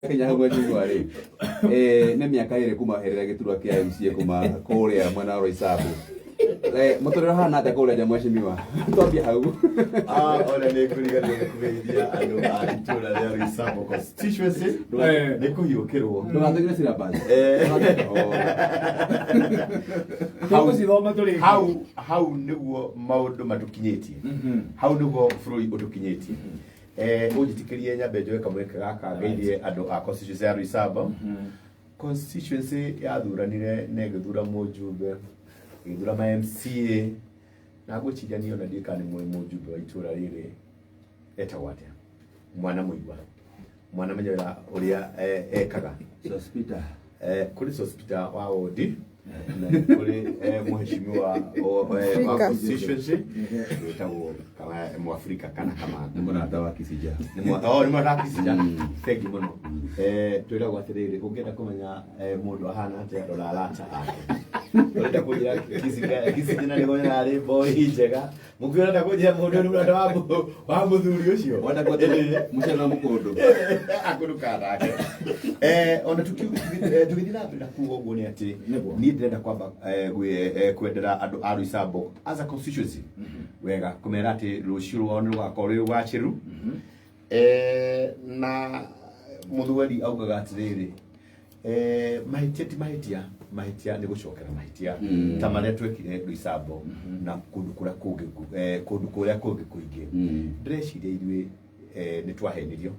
Kenya hau mheshimiwa rĩ, nĩ mĩaka ĩrĩ kuma herera gĩturwa kĩa MCA kuma kũrĩa mwena wa Roysambu. Mũtũrĩre ũhana atĩa kũrĩa nja mheshimiwa? Twambie hau. Ah, ona nĩ ngũriganĩrwo nĩ kũgeithia andũ a itũũra rĩa Roysambu constituency. Nĩ kũhiũkĩrwo. Ndũgatũgĩre syllabus. Tũgũcithoma tũrĩ Hau hau nĩguo maũndũ matũkinyĩtie, hau nĩguo bũrũri ũtũkinyĩtie. Ũnjĩtĩkĩrie nyambe njoe kamweke gaka ngeithie andũ a constituency ya Roysambu. Constituency yathuranire na ĩgĩthura mũjumbe, ĩgĩthura ma MCA, na ngwĩciria niĩ ona ndiũĩ kana nĩ mũĩ mũjumbe wa itũũra rĩrĩ etagwo atĩa, mwana mũigua, mwana menya wĩra ũrĩa ekaga. Sospita. Kũrĩ Sospita wa wodi na nĩ kũrĩ mũheshimiwa wa constituency wĩtagwo Mwafrika kana Kamanga. Nĩ mũrata wa Kisija. Nĩ oh, nĩ mũrata wa Kisija. Thank you mũno. Twĩragwo atĩrĩrĩ, ũngĩenda kũmenya mũndũ ahana atĩa, rora arata ake. Ũrenda kũnjĩra Kisija, Kisija na nĩguo yarĩ boy njega. Mũkĩ ũrenda kũnjĩra mũndũ nĩ mũrata wa mũthuri ũcio. Wenda kuona mũcere na mũkũndũ. Akũruka nake. Ona tũgĩthiĩ na mbere na kuga ũguo nĩ atĩ niĩ ndĩrenda kwamba kwendera andũ a Roysambu as a constituency wega, kũmera atĩ rũciũ rwao nĩ rũgakorwo rwĩ rũgacĩru. Na mũthweri augaga atĩrĩrĩ, mahĩtia ti mahĩtia, mahĩtia nĩ gũcokera mahĩtia ta marĩa twekire Roysambu na kũndũ kũrĩa kũngĩ, kũndũ kũrĩa kũngĩ kũingĩ. Ndĩreciria ithuĩ nĩ twahenirio,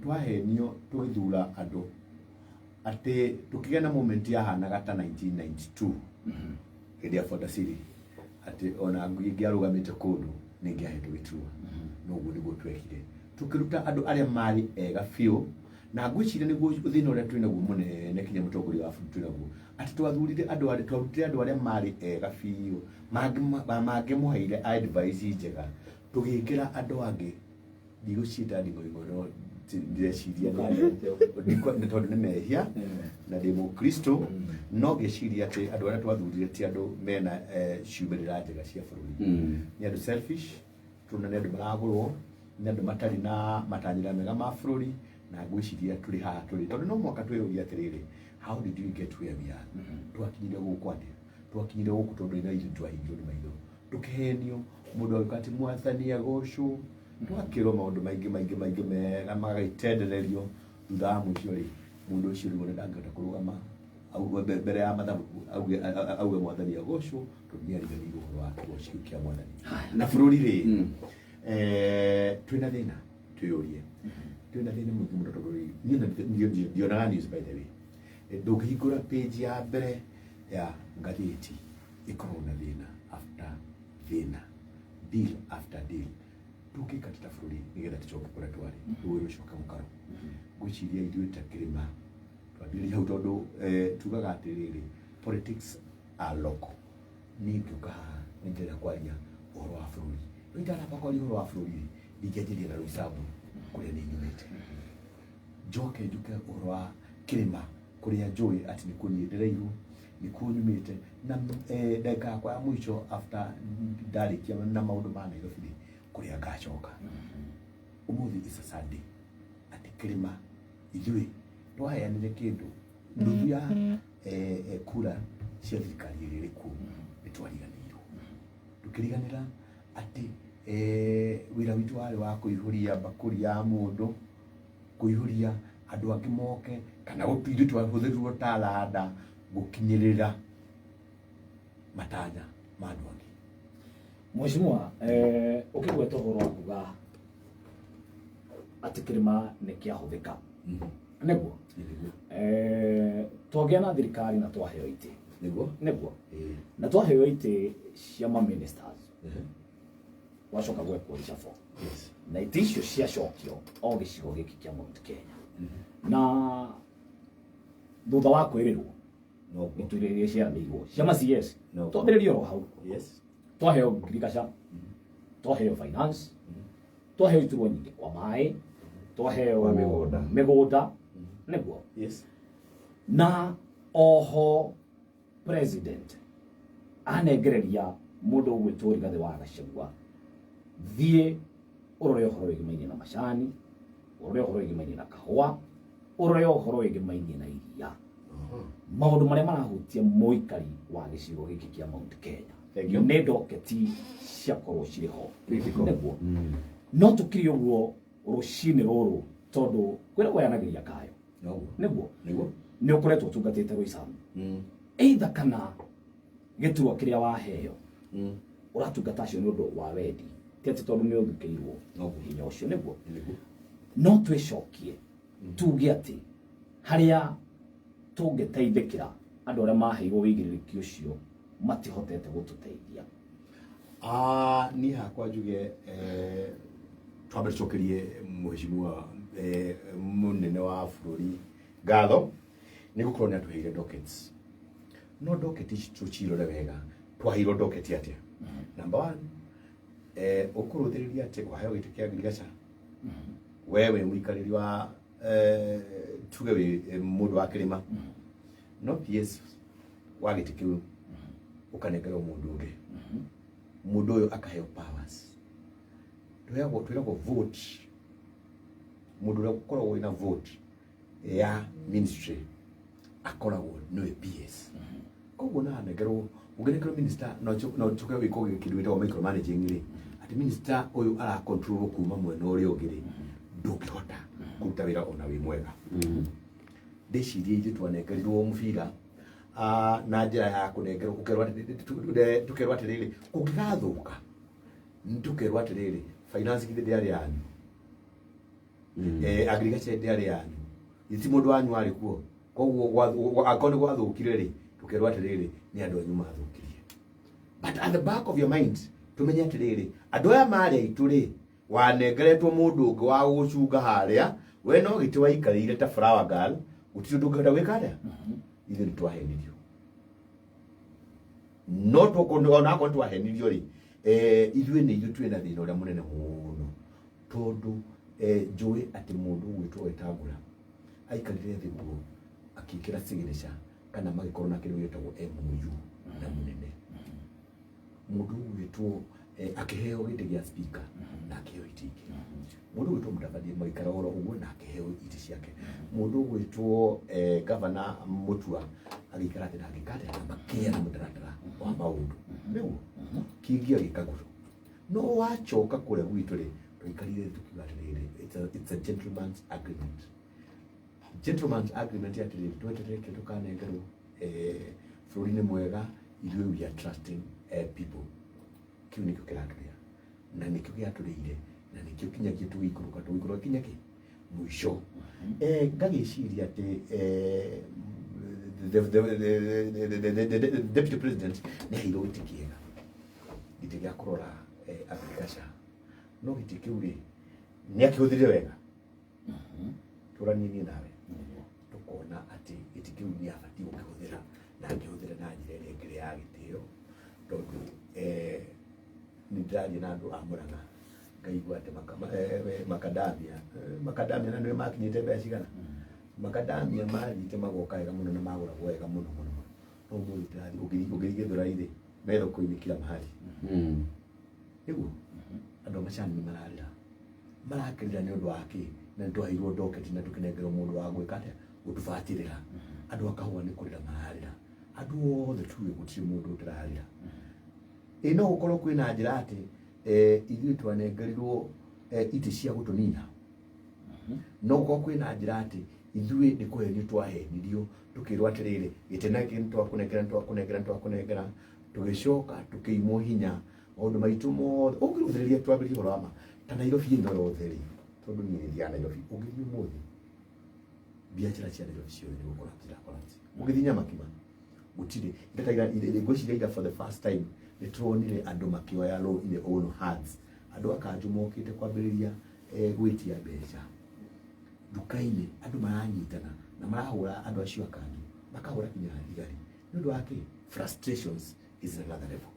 twahenio tũgĩthura andũ atĩ tũkĩgĩa na moment yahanaga ta 1992 hĩndĩ ya Fodasili, atĩ ona ngui ingĩarũgamĩte kũndũ nĩ ingĩahetwo gĩturwa. No ũguo nĩguo twekire, tũkĩruta andũ arĩa marĩ ega biũ, na ngwĩciria nĩguo thĩna ũrĩa twĩ naguo mũnene kinya mũtongoria wa bũrũri twĩ naguo, atĩ twathurire andũ arĩa twarutire andũ arĩa marĩ ega biũ mangĩmũheire advice njega, tũgĩkĩra andũ angĩ ndigũciĩta nding'oing'o, no ndĩreciria nĩ tondũ nĩ mehia na ndĩ mũkristo, no ngĩciria atĩ andũ arĩa twathurire ti andũ mena ciumĩrĩra njega cia bũrũri. Nĩ andũ selfish, tũrona nĩ andũ maragũrwo, nĩ andũ matarĩ na matanyĩra mega ma bũrũri, na ngwĩciria tũrĩ haha tũrĩ tondũ no mũhaka twĩyũrie atĩrĩrĩ, how did we get where we are? Twakinyire gũkũ atĩa? Twakinyire gũkũ tondũ ina ithuĩ twahingirwo nĩ maitho, tũkĩhenio, mũndũ agĩũka atĩ mwathani agocwo, twakĩrwo maũndũ maingĩ maingĩ maingĩ mega magagĩtendererio. Thutha wa mũico rĩ, mũndũ ũcio rĩu ona ndangĩhota kũrũgama mbere ya mathabu auge mwathani agocwo, tondũ nĩ ariganĩirwo ũhoro wa kĩgoci kĩu kĩa mwathani. Na bũrũri rĩ, twĩna thĩna, twĩyũrie, twĩna thĩna mũingĩ mũno, tondũ rĩ, niĩ ndionaga news, by the way. Ndũngĩhingũra page ya mbere ya ngathĩti ĩkorwo na thĩna after thĩna, deal after deal. Tũngĩka atĩa ta bũrũri nĩgetha tũcoke kũrĩa twarĩ, rũĩ rũcoke mũkaro? Ngwĩciria ithuĩ ta kĩrĩma twambĩrĩrie hau, tondũ tugaga atĩrĩrĩ, politics are local. Niĩ ngĩũka haha nĩ ndĩrenda kwaria ũhoro wa bũrũri, no itanamba kwaria ũhoro wa bũrũri rĩ, ndingĩanjĩrĩria na Roysambu kũrĩa niĩ nyumĩte, njoke njuke ũhoro wa kĩrĩma kũrĩa njũĩ atĩ nĩkuo niĩ ndereirwo, nĩkuo nyumĩte, na ndagĩka yakwa ya mũico after ndarĩkia na maũndũ ma Nairobi rĩ, kũrĩa ngacoka. Ũmũthĩ is a Sunday, atĩ kĩrĩma ithuĩ twaheanire kĩndũ nuthu ya kura cia thirikari ĩrĩa ĩrĩ kuo, nĩ twariganĩirwo, tũkĩriganĩra atĩ wĩra witũ warĩ wa kũihũria mbakũri ya mũndũ, kũihũria andũ angĩ moke, kana ithuĩ twahũthĩrirwo ta randa gũkinyĩrĩra matanya ma andũ angĩ. Mheshimiwa, ũkĩgweta ũhoro wa kuga atĩ kĩrĩma nĩ kĩahũthĩka, nĩguo twagĩa na thirikari na twaheo itĩ, nĩguo na twaheo itĩ cia ma ministers, wacoka gwekwo reshuffle na itĩ icio ciacokio o gĩcigo gĩkĩ kĩa Mount Kenya, na thutha wa kwĩrĩrwo itĩ iria ciaranĩirwo cia ma CS, twambĩrĩrie oro hau, twaheo agriculture, twaheo finance, twaheo iturwa nyingĩ kwa maĩ, twaheo Kwa mĩgũnda. Mĩgũnda, nĩguo. Na oho president anengereria mũndũ ũgwĩtwo Rigathĩ wa Gachagua, thiĩ ũrore ũhoro wĩgĩmainie na macani. Ũrore ũhoro wĩgĩmainie na kahũa, ũrore ũhoro wĩgĩmainie na iria, maũndũ marĩa marahutia mũikari wa gĩcigo gĩkĩ kĩa Mount Kenya. Thank you. Nĩ ndoketi ciakorwo cirĩ ho. Critical. Nĩguo. No tũkiri ũguo rũcinĩ rũrũ tondũ kwĩra gwayanagĩria kayo. Noguo. Nĩguo. Nĩguo. Nĩ ũkoretwo ũtungatĩte Roysambu, either kana gĩturwa kĩrĩa waheo ũratungata acio nĩ ũndũ wa wendi, ti atĩ tondũ nĩ ũthukĩirwo Noguo. hinya ũcio. Nĩguo. Nĩguo. No twĩcokie tuge atĩ harĩa tũngĩteithĩkĩra, andũ arĩa maheirwo wĩigĩrĩrĩki ũcio matihotete gũtũteithia. Ah, niĩ hakwa njuge twambe tũcokerie mheshimiwa mũnene wa bũrũri ngatho nĩ gũkorwo nĩ atũheire dockets. No docket ici tũcirore wega, twaheirwo docket atĩa? Number one, ũkũrũthĩrĩria atĩ waheo gĩtĩ kĩa ngirigaca, we wĩ mũikarĩri wa tuge wĩ mũndũ wa kĩrĩma, no PS wa gĩtĩ kĩu ũkanengerwo mũndũ ũngĩ, mũndũ ũyũ akaheo powers. Twĩragwo twĩragwo vote, mũndũ ũrĩa ũkoragwo wĩna vote ya ministry akoragwo nĩwe PS. Koguo na anengerwo, ũngĩnengerwo minister no ũcoke wĩkwo kĩndũ gĩtagwo micromanaging rĩ, atĩ minister ũyũ ara control kuma mwena ũrĩa ũngĩ rĩ, ndũngĩhota kũruta wĩra ona wĩ mwega. Ndĩcirie ithuĩ twanengerirwo mũbira na njĩra ya kũnengerwo, ũkerwo tũkerwo atĩrĩrĩ, kũngĩgathũka tũkerwo atĩrĩrĩ, finance githĩ ndĩarĩ yanyu, agriculture ndĩarĩ yanyu, ti mũndũ wanyu warĩ kuo. Koguo angĩkorwo nĩ gwathũkire rĩ, tũkerwo atĩrĩrĩ, nĩ andũ anyu mathũkirie. But at the back of your mind tũmenye atĩrĩrĩ, andũ aya marĩ aitũ rĩ, wanengeretwo mũndũ ũngĩ wa gũcunga harĩa, we no gĩtĩ waikarĩire ta flower girl, gũtirĩ ũndũ ũngĩhota gwĩka atĩa. Ithuĩ nĩ twahenirio. No onakorwo nĩ twahenirio rĩ, ithuĩ nĩ ithuĩ twĩna thĩna ũrĩa mũnene mũno, tondũ njũĩ atĩ mũndũ ũgwĩtwo Wetangula aikarire thĩ guo akĩkĩra signature kana magĩkorwo na kĩndũ gĩtagwo MOU na mũnene mũndũ ũgwĩtwo akĩheo gĩtĩ gĩa speaker na akĩheo itĩ ingĩ. Mũndũ ũgwĩtwo Mudavadi magĩikara oro ũguo na akĩheo itĩ ciake. Mũndũ ũgwĩtwo governor Mutua agĩikara thĩ na agĩka atĩa na makĩheana mũtaratara wa maũndũ nĩguo kĩngĩ agĩkagwo. No wacoka kũrĩa gwitũ rĩ, twaikarire thĩ tukiuga atĩrĩrĩ, it's a gentleman's agreement. Gentleman's agreement atĩrĩrĩ, tweterete tũkanengerwo bũrũri nĩ mwega, ithuĩ we are trusting people. Kĩu nĩkĩo kĩratũrĩa na nĩkĩo gĩatũrĩire na nĩkĩo kinyagia tũgĩikũrũka tũgĩikũrũka kinya kĩ mũico. Ngagĩciria atĩ the deputy president nĩ aheirwo gĩtĩ kĩega, gĩtĩ gĩa kũrora agriculture, no gĩtĩ kĩu rĩ, nĩ akĩhũthĩrire wega? Tũranie niĩ nawe tũkona atĩ gĩtĩ kĩu nĩ abatiĩ gũkĩhũthĩra na akĩhũthĩra na njĩra ĩrĩa ĩngĩ ya gĩtĩo, tondũ nĩ ndĩraria na andũ a Murang'a ngaigua atĩ makadamia na nĩwe makinyĩte mbeca cigana, makadamia mathiĩte magoka wega mũno na magũragwo wega mũno mũno mũno. No ũmũthĩ ndĩrathiĩ ũngĩthiĩ Gĩthũrai rĩ, me thoko-inĩ kila mahali. Nĩguo andũ a macani nĩ mararĩra, marakĩrĩra nĩ ũndũ wa kĩ? Na nĩ twaheirwo docket na tũkĩnengerwo mũndũ wa gwĩka atĩa, gũtũbatĩrĩra. Andũ a kahũa nĩ kũrĩra mararĩra, andũ othe tuge gũtirĩ mũndũ ũtararĩra. Ĩ no gũkorwo kwĩna njĩra atĩ ithuĩ twanengerirwo itĩ cia gũtũnina? No gũkorwo kwĩna njĩra atĩ ithuĩ nĩ kũhenio twahenirio, tũkĩrwo atĩrĩrĩ, gĩtĩ na gĩkĩ nĩ twakũnengera, nĩ twakũnengera, nĩ twakũnengera, tũgĩcoka tũkĩimwo hinya maũndũ maitũ mothe. Ũngĩrũthĩrĩria twambĩrĩrie ũhoro wa ma ta Nairobi ĩno yothe rĩ, tondũ niĩ nĩ thiaga Nairobi, ũngĩthiĩ ũmũthĩ biacara cia Nairobi ciothe nĩ gũcollapse iracollapse. Ũngĩthiĩ Nyamakima gũtirĩ ngwĩciria ira for the first time nĩ turonire andũ makĩoya law in their own hands, andũ a kanjũ mokĩte kwambĩrĩria gwĩtia mbeca nduka-inĩ, andũ maranyitana na marahũra andũ acio a kanjũ, makahũra kinya thigari. Nĩ ũndũ wa kĩ? Frustrations is another level.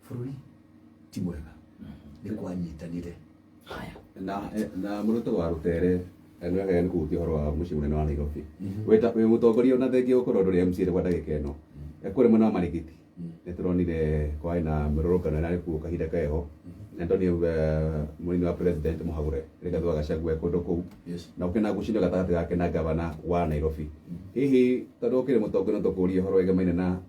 Bũrũri ti mwega, nĩ kwanyitanire. Haya. Na mũrutwo wa rũtere nĩ kũhutia ũhoro wa mũciĩ mũnene wa Nairobi. Wĩta wĩ mũtongoria ona thengia gũkorwo ndũrĩ MCA kwa ndagĩka ĩno. Kũrĩ mwena wa Marigiti nĩ tũronire kwarĩ na mĩrũrũngano ĩrarĩ kuo kahinda keho. Antonio mũnini wa president mũhagũre Rigathi wa Gachagua kũndũ kũu. Yes. Na ũkĩna ngucanio gatagatĩ gake na gavana wa Nairobi. Hihi tondũ ũkĩrĩ mũtongoria no tũkũrie ũhoro wĩgemaine na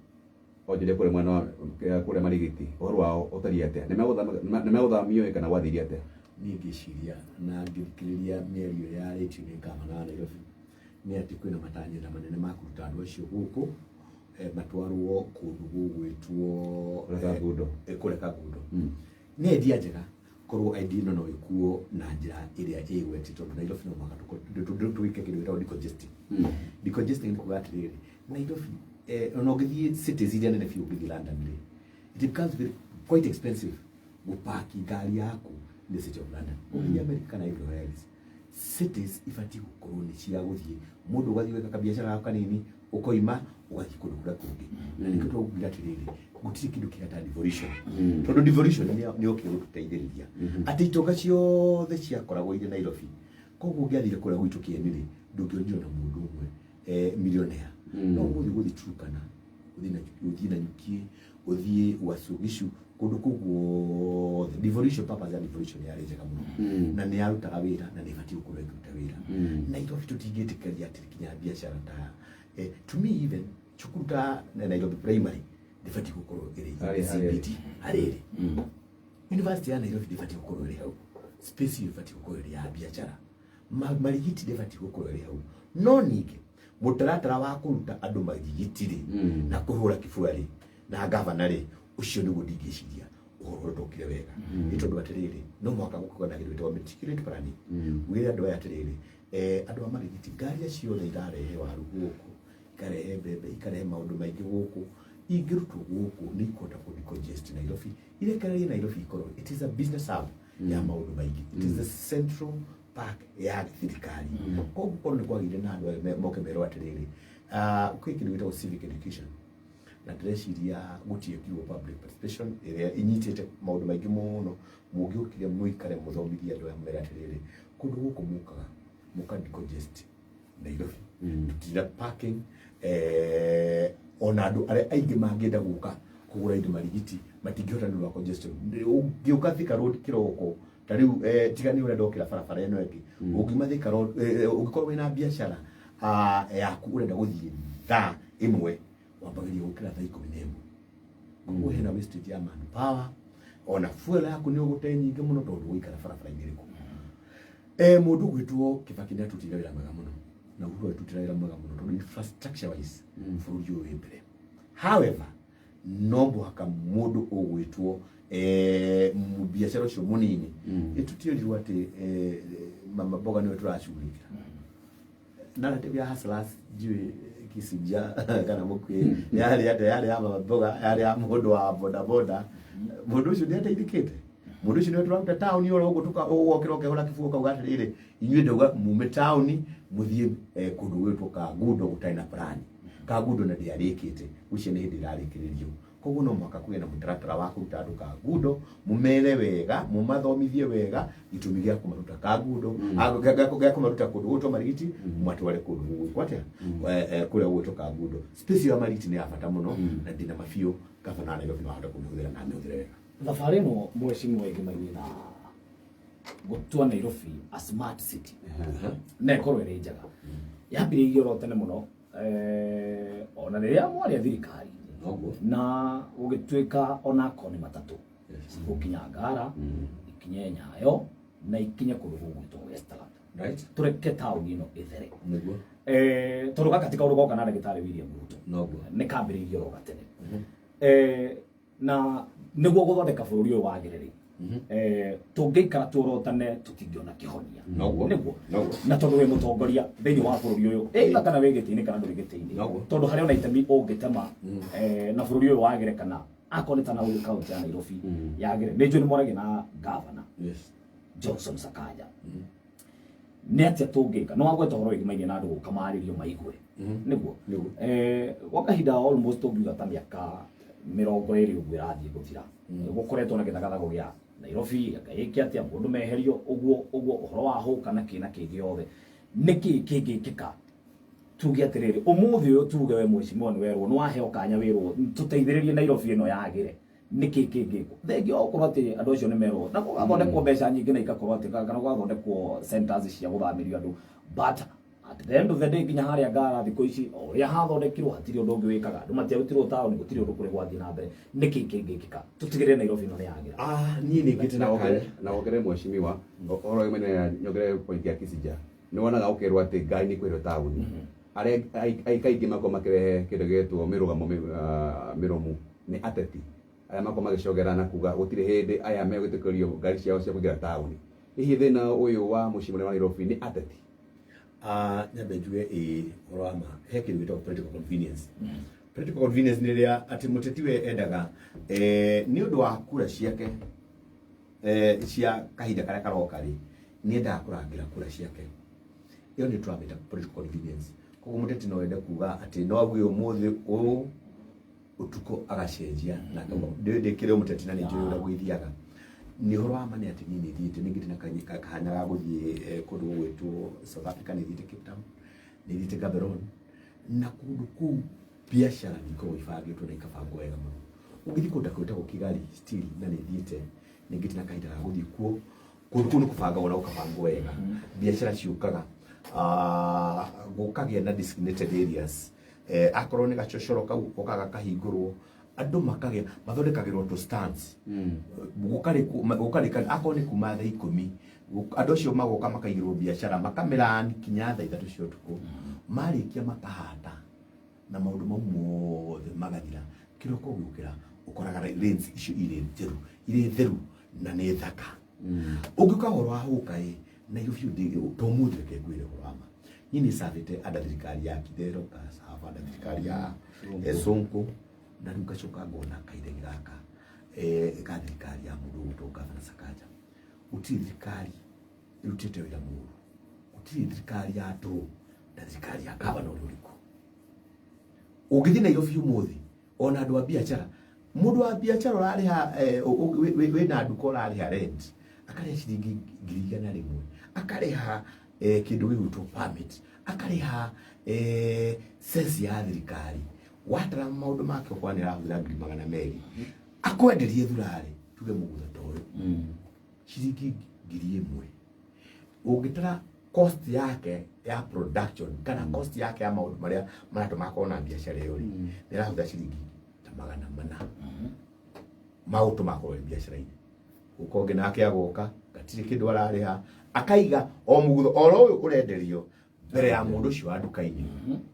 onjoria kũrĩa mwena wa kũrĩa Marigiti, ũhoro wao ũtariĩ atĩa? Nĩ megũthamio kana gwathiire atĩa? Niĩ ngĩciria na ngĩthikĩrĩria mĩario yarĩtio nĩ gavana wa Nairobi nĩ atĩ kwĩna matanyĩra manene ma kũruta andũ acio gũkũ, matwarwo kũndũ gũgwĩtwo Kũrĩa Kangundo. Kũrĩa Kangundo. Nĩ idea njega korwo idea ĩno no ĩkuo na njĩra ĩrĩa ĩgwetio, tondũ Nairobi no mũhaka tũĩke kĩndũ gĩtagwo decongesting. Decongesting nĩ kuga atĩrĩrĩ, Nairobi, ona ũngĩthiĩ cities iria nene biũ, ũngĩthiĩ London rĩ, it becomes very quite expensive gũpaki ngari yaku in the city of London. Ũngĩthiĩ America kana everywhere else, cities ibatiĩ gũkorwo nĩ cia gũthiĩ mũndũ ũgathiĩ gwĩka kabiacara gaku kanini, ũkoima ũgathiĩ kũndũ kũrĩa kũngĩ. Na nĩkĩo twaugire atĩrĩrĩ, gũtirĩ kĩndũ kĩega ta devolution, tondũ devolution nĩ yokire gũtũteithĩrĩria atĩ itonga ciothe ciakoragwo irĩ Nairobi. Koguo ũngĩathire kũrĩa gwitũ Kĩeni rĩ, ndũngĩonire ona mũndũ ũmwe millionaire. No ũmũthĩ ũgũthiĩ Turkana, ũthiĩ Nanyuki, ũthiĩ Uasin Gishu, kũndũ kũu guothe, devolution, purpose ya devolution yarĩ njega mũno na nĩ yarutaga wĩra na nĩ ĩbatiĩ gũkorwo ĩkĩruta wĩra. Nairobi tũtingĩtĩkĩria atĩ nginya biacara ta, to me, even cukuru ta Nairobi Primary ndĩbatiĩ gũkorwo ĩrĩ Harĩ- CBD harĩrĩ. University ya Nairobi ndĩbatiĩ gũkorwo ĩrĩ hau, space ĩyo ĩbatiĩ gũkorwo ĩrĩ ya biacara. Marigiti ndĩbatiĩ gũkorwo ĩrĩ hau. No ningĩ mũtaratara wa kũruta andũ marigiti rĩ na kũhũra kĩbua rĩ na gavana rĩ, ũcio nĩguo ndingĩciria ũhoro ũrĩa ũtokire wega, nĩ tondũ atĩrĩrĩ, no mũhaka gũkorwo na kĩndũ gĩtagwo meticulate planning. Wĩre andũ aya atĩrĩrĩ, andũ a Marigiti, ngari ciothe irarehe waru gũkũ, ikarehe mbembe, ikarehe maũndũ maingĩ gũkũ, ingĩrutwo gũkũ nĩ ikũhota kũ decongest Nairobi, irekererie Nairobi ikorwo it is a business hub ya maũndũ maingĩ, it is the central park ya thirikari. Koguo korwo nĩ kwagĩire na andũ aya moke merwo atĩrĩrĩ, kwĩ kĩndũ gĩtagwo civic education, na ndĩreciria gũtiekirwo public participation ĩrĩa ĩnyitĩte maũndũ maingĩ mũno. Mũngĩũkire mũikare mũthomithie andũ aya, mũmere atĩrĩrĩ, kũndũ gũkũ mũkaga mũka decongest Nairobi, tũtirĩ parking, ona andũ arĩa aingĩ mangĩenda gũka kũgũra indo Marigiti matingĩhota nĩ ũndũ wa congestion. Ũngĩũka Thika Road kĩroko ta rĩu, tiga nĩ ũrĩa ndokĩra barabara ĩno ĩngĩ, ũngiuma Thika Road, ũngĩkorwo wĩna biacara yaku ũrenda gũthiĩ thaa 1, wambagĩrĩria gũkĩra thaa 11. Koguo hena wastage ya manpower, ona fuel yaku nĩ ũgũte nyingĩ mũno tondũ ũgũikara barabara-inĩ ĩrĩkũ. Mũndũ ũgwĩtwo Kibaki nĩ atutire wĩra mwega mũno, na Uhuru atutire wĩra mwega mũno, tondũ infrastructure wise bũrũri ũyũ wĩ mbere. However, no mũhaka mũndũ ũgwĩtwo biacara ũcio mũnini ĩtutĩrirwo atĩ mama mboga nĩwe tũracugurikĩra narrative ya hustlers, ndiũĩ Kicinja kana mũkuĩ yarĩ atĩa, yarĩ ya mama mboga, yarĩ ya mũndũ wa boda boda. Mũndũ ũcio nĩ ateithĩkĩte? Mũndũ ũcio nĩwe tũraruta taũni oro ũguo, ũgokĩra ũkehũra kĩbua ũkauga atĩrĩrĩ, inyuĩ ndauga mume taũni mũthiĩ kũndũ gwĩtwo Kangundo gũtarĩ na plan. Kangundo na ndĩarĩkĩte, gwĩciria nĩ hĩndĩ ĩrarĩkĩrĩrio. Koguo no mũhaka kũgĩe na mũtaratara wa kũruta andũ Kangundo, mũmere wega, mũmathomithie wega gĩtũmi gĩa kũmaruta Kangundo, gĩa kũmaruta kũndũ gũgwĩtwo Marigiti matware kũndũ gũgwĩtwo atĩa, kũrĩa gũgwĩtwo Kangundo. Space ya Marigiti nĩ ya bata mũno na ndĩna mabiũ gavana wa Nairobi no ahote kũmĩhũthĩra na amĩhũthĩre wega. Thabarĩ ĩno, mheshimiwa ĩgĩmainie na gũtua Nairobi a smart city na ĩkorwo ĩrĩ njega, yambĩrĩirie oro tene mũno, ona rĩrĩa mwarĩ a thirikari Noguo. Na gũgĩtuĩka ona akorwo nĩ matatũ gũkinya Ngara, ikinye Nyayo na ikinye kũndũ gũgwĩtwo Westland, tũreke taũni ĩno ĩthere. Nĩguo. Tondũ gaka ti kaũndũ goka na ndagĩtarĩ William Ruto. Noguo. Nĩ kambĩrĩirie oro gatene, na nĩguo gũthondeka bũrũri ũyũ wagĩre rĩ, tũngĩikara tuorotane tũtingĩona kĩhonia. Noguo. Nĩguo. Noguo. Na tondũ wĩ mũtongoria thĩinĩ wa bũrũri ũyũ, either kana wĩ gĩtĩ-inĩ kana ndũrĩ gĩtĩ-inĩ, Noguo. tondũ harĩ ona itemi ũngĩtema, na bũrũri ũyũ wagĩre, kana akorwo nĩ ta na kaunti ya Nairobi yagĩre, nĩ njũĩ nĩ mwaragia na gavana Johnson Sakaja, nĩ atĩa tũngĩka? Nĩ wagweta ũhoro wĩgĩmainie na andũ gũka marĩrio maigue. Nĩguo. Nĩguo. Gwa kahinda almost tũngiuga ta mĩaka 20 ũguo ĩrathiĩ gũthira, gũkoretwo na gĩthagathago gĩa Nairobi, anga ĩke atĩa, mũndũ meherio ũguo ũguo, ũhoro wa hũka na kĩ na kĩ gĩothe. Nĩkĩ kĩngĩkĩka tuge atĩrĩrĩ, ũmũthĩ ũyũ tuge we mheshimiwa nĩ werwo, nĩ waheo kanya wĩrwo tũteithĩrĩrie Nairobi ĩno yagĩre? Nĩkĩ kĩngĩkwo thengia wa gũkorwo atĩ andũ acio nĩ merwo na gũgathondekwo mbeca nyingĩ na igakorwo atĩ kana gũgathondekwo centers cia gũthamĩrio andũ, but at the end of the day, nginya harĩa Ngara thikũ ici o ũrĩa hathondekirwo hatirĩ ũndũ ũngĩ wĩkaga. Andũ matiarutirwo taũni, gũtirĩ ũndũ kũrĩ gwathiĩ na mbere. Nĩkĩ kĩngĩkĩka tũtigĩrĩre Nairobi ĩno nĩ yagĩra? Ah, niĩ nĩ ngĩte na kanya. Na wongerere, mheshimiwa, ũhoro wĩmaine, nyongerere point ya Kisija. Nĩ wonaga ũkerwo atĩ ngari nĩ kwĩrwo taũni, arĩa kaingĩ makoragwo makĩrehe kĩndũ gĩgĩtwo mĩrũgamo mĩrũmu nĩ ateti arĩa makoragwo magĩcogera na kuga gũtirĩ hĩndĩ aya megwĩtĩkĩrio ngari ciao cia kũingĩra taũni. Hihi thĩna ũyũ wa mũciĩ mũnene wa Nairobi nĩ ateti? Ah, nyambe njuge ĩ ũhoro wa ma, he kĩndũ gĩtagwo political convenience. Political convenience nĩ rĩrĩa atĩ mũteti we endaga nĩ ũndũ wa kura ciake cia kahinda karĩa karoka rĩ, nĩ endaga kũrangĩra kura ciake. Ĩyo nĩ tũramĩta political convenience. Koguo mũteti no ende kuga atĩ no auge ũmũthĩ ũũ, ũtukũ agacenjia na akauga ndĩkĩrĩ mũteti na nĩ njũĩ ũrĩa gwĩthiaga. Nĩ ũhoro wa ma nĩ atĩ niĩ nĩ thiĩte, nĩ ngĩte na kanya ga gũthiĩ kũndũ gũgwĩtwo South Africa, nĩ thiĩte Cape Town, nĩ thiĩte Gaborone, na kũndũ kũu biacara nĩ ikoragwo ibangĩtwo na ikabangwo wega mũno. Ũngĩthiĩ kũndũ ta gwĩtagwo Kigali still, na nĩ thiĩte, nĩ ngĩte na kahinda ga gũthiĩ kuo, kũndũ kũu nĩ kũbangagwo na gũkabangwo wega. Biacara ciũkaga, gũkagĩa na designated areas, akorwo nĩ gacocoro kau gokaga kahingũrwo, andũ makagĩa mathondekagĩrwo tũ stands, gũkarĩka akorwo nĩ kuma thaa 10, andũ acio magoka makaigĩrwo biacara makamĩrani kinya thaa 3 cia ũtukũ. Marĩkia makahata na maũndũ mau mothe magathira. Kĩroko ũgĩũkĩra ũkoraga lanes icio irĩ njeru, irĩ theru na nĩ thaka. Ũngĩũka ũhoro wa hũka ĩ Nairobi ũndĩ to mũthĩ, reke ngwĩre ũhoro wa ma, niĩ nĩ cavĩte under thirikari ya Kidero, ngacaba under thirikari ya Sonko, na rĩu ngacoka ngona kahinda gaka ga thirikari ya mũndũ ũgwĩtwo Gavana Sakaja. Gũtirĩ thirikari ĩrutĩte wĩra mũru, gũtirĩ thirikari ya tũrũ na thirikari ya gavana ũrĩa ũrĩkũ. Ũngĩthiĩ Nairobi ũmũthĩ, ona andũ a biacara, mũndũ wa biacara ũrarĩha wĩna nduka ũrarĩha rent, akarĩha ciringi 100,000, akarĩha kĩndũ gĩgwĩtwo permit, akarĩha cess ya thirikari, watara maũndũ make ũkona nĩ arahũthĩra 200,000. Akwenderie thurarĩ, tuge mũgũnda ta ũyũ ciringi 1000, ũngĩtara cost yake ya production kana cost yake ya maũndũ marĩa maratũma akorwo na biacara ĩyo rĩ, nĩ arahũthĩra ciringi ta 400 magũtũma akorwo e biacara-inĩ. Ũka ũngĩ nake agoka, gatirĩ kĩndũ ararĩha, akaiga o mũgutho oro ũyũ ũrenderio mbere ya mũndũ ũcio wa nduka-inĩ,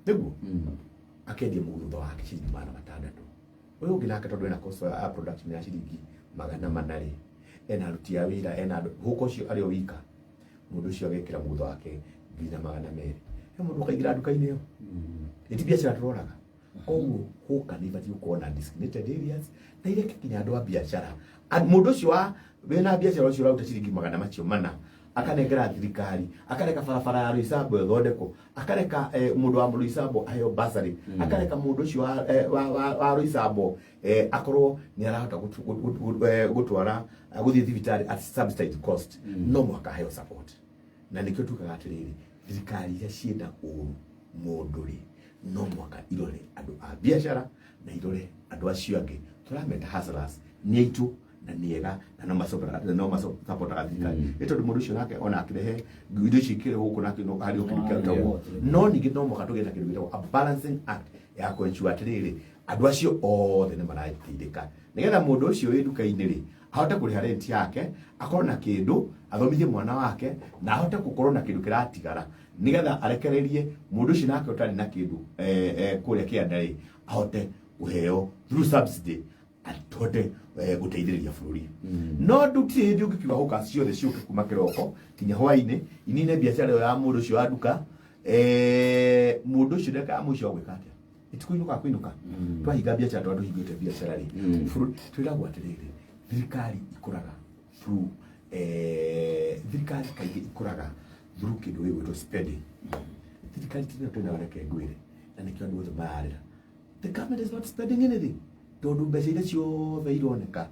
nĩguo akendia mũgutho wake ciringi 600. Ũyũ ũngĩ nake, tondũ ena cost ya production ya ciringi 400 rĩ, ena aruti a wĩra, ena andũ gũkũ, ũcio arĩ o wika, mũndũ ũcio agekĩra mũgutho wake 1200. He mũndũ ũkaingĩra nduka-inĩ ĩyo, ĩti biacara tũroraga. Koguo hũka nĩ ibatiĩ gũkorwo na designated areas na ireke kinya andũ a biacara. Mũndũ ũcio wa wĩna biacara ũcio ũraruta ciringi magana macio mana akanengera thirikari, akareka barabara ya Roysambu ĩthondekwo, akareka mũndũ wa Roysambu aheo bursary, akareka mũndũ ũcio wa Roysambu akorwo nĩ arahota gũtwara gũthiĩ thibitarĩ at subsidized cost, no mũhaka aheo support. Na nĩkĩo tugaga atĩrĩrĩ, thirikari iria ciĩna ũru mũndũ rĩ, no mũhaka irore andũ a biacara na irore andũ acio angĩ tũrameta hustlers, nĩ aitũ na nĩ ega na no masapotaga thirikari, nĩ tondũ mũndũ ũcio nake ona akĩrehe indo ici ikĩrĩ gũkũ nake no harĩ o kĩndũ kĩarutagwo. No ningĩ no mũhaka tũgĩe na kĩndũ gĩtagwo a balancing act ya kũensure atĩrĩrĩ, andũ acio othe nĩ marateithĩka, nĩgetha mũndũ ũcio wĩ nduka-inĩ rĩ ahote kũrĩha rent yake, akorwo na kĩndũ athomithie mwana wake, na ahote gũkorwo na kĩndũ kĩratigara, nĩgetha arekererie mũndũ ũcio nake ũtarĩ na kĩndũ kũrĩa kĩanda rĩ ahote kũheo through subsidy, ahote gũteithĩrĩria bũrũri. No ndũtirĩ hĩndĩ ũngĩkiuga hũka ciothe ciũke kuma kĩroko kinya hwainĩ inine biacara ĩyo ya mũndũ ũcio wa nduka. Mũndũ ũcio ndagĩka ya mũico agwĩka atĩa? Ĩtikũinũka kũinũka twahinga biacara, tondũ hingĩte biacara rĩ, bũrũri twĩragwo atĩrĩrĩ, thirikari ikũraga through thirikari kaingĩ ikũraga through kĩndũ gĩgwĩtwo spending. Thirikari tino twĩnayo, reke ngwĩre, na nĩkĩo andũ othe mararĩra, the government is not spending anything, tondũ mbeca iria ciothe ironeka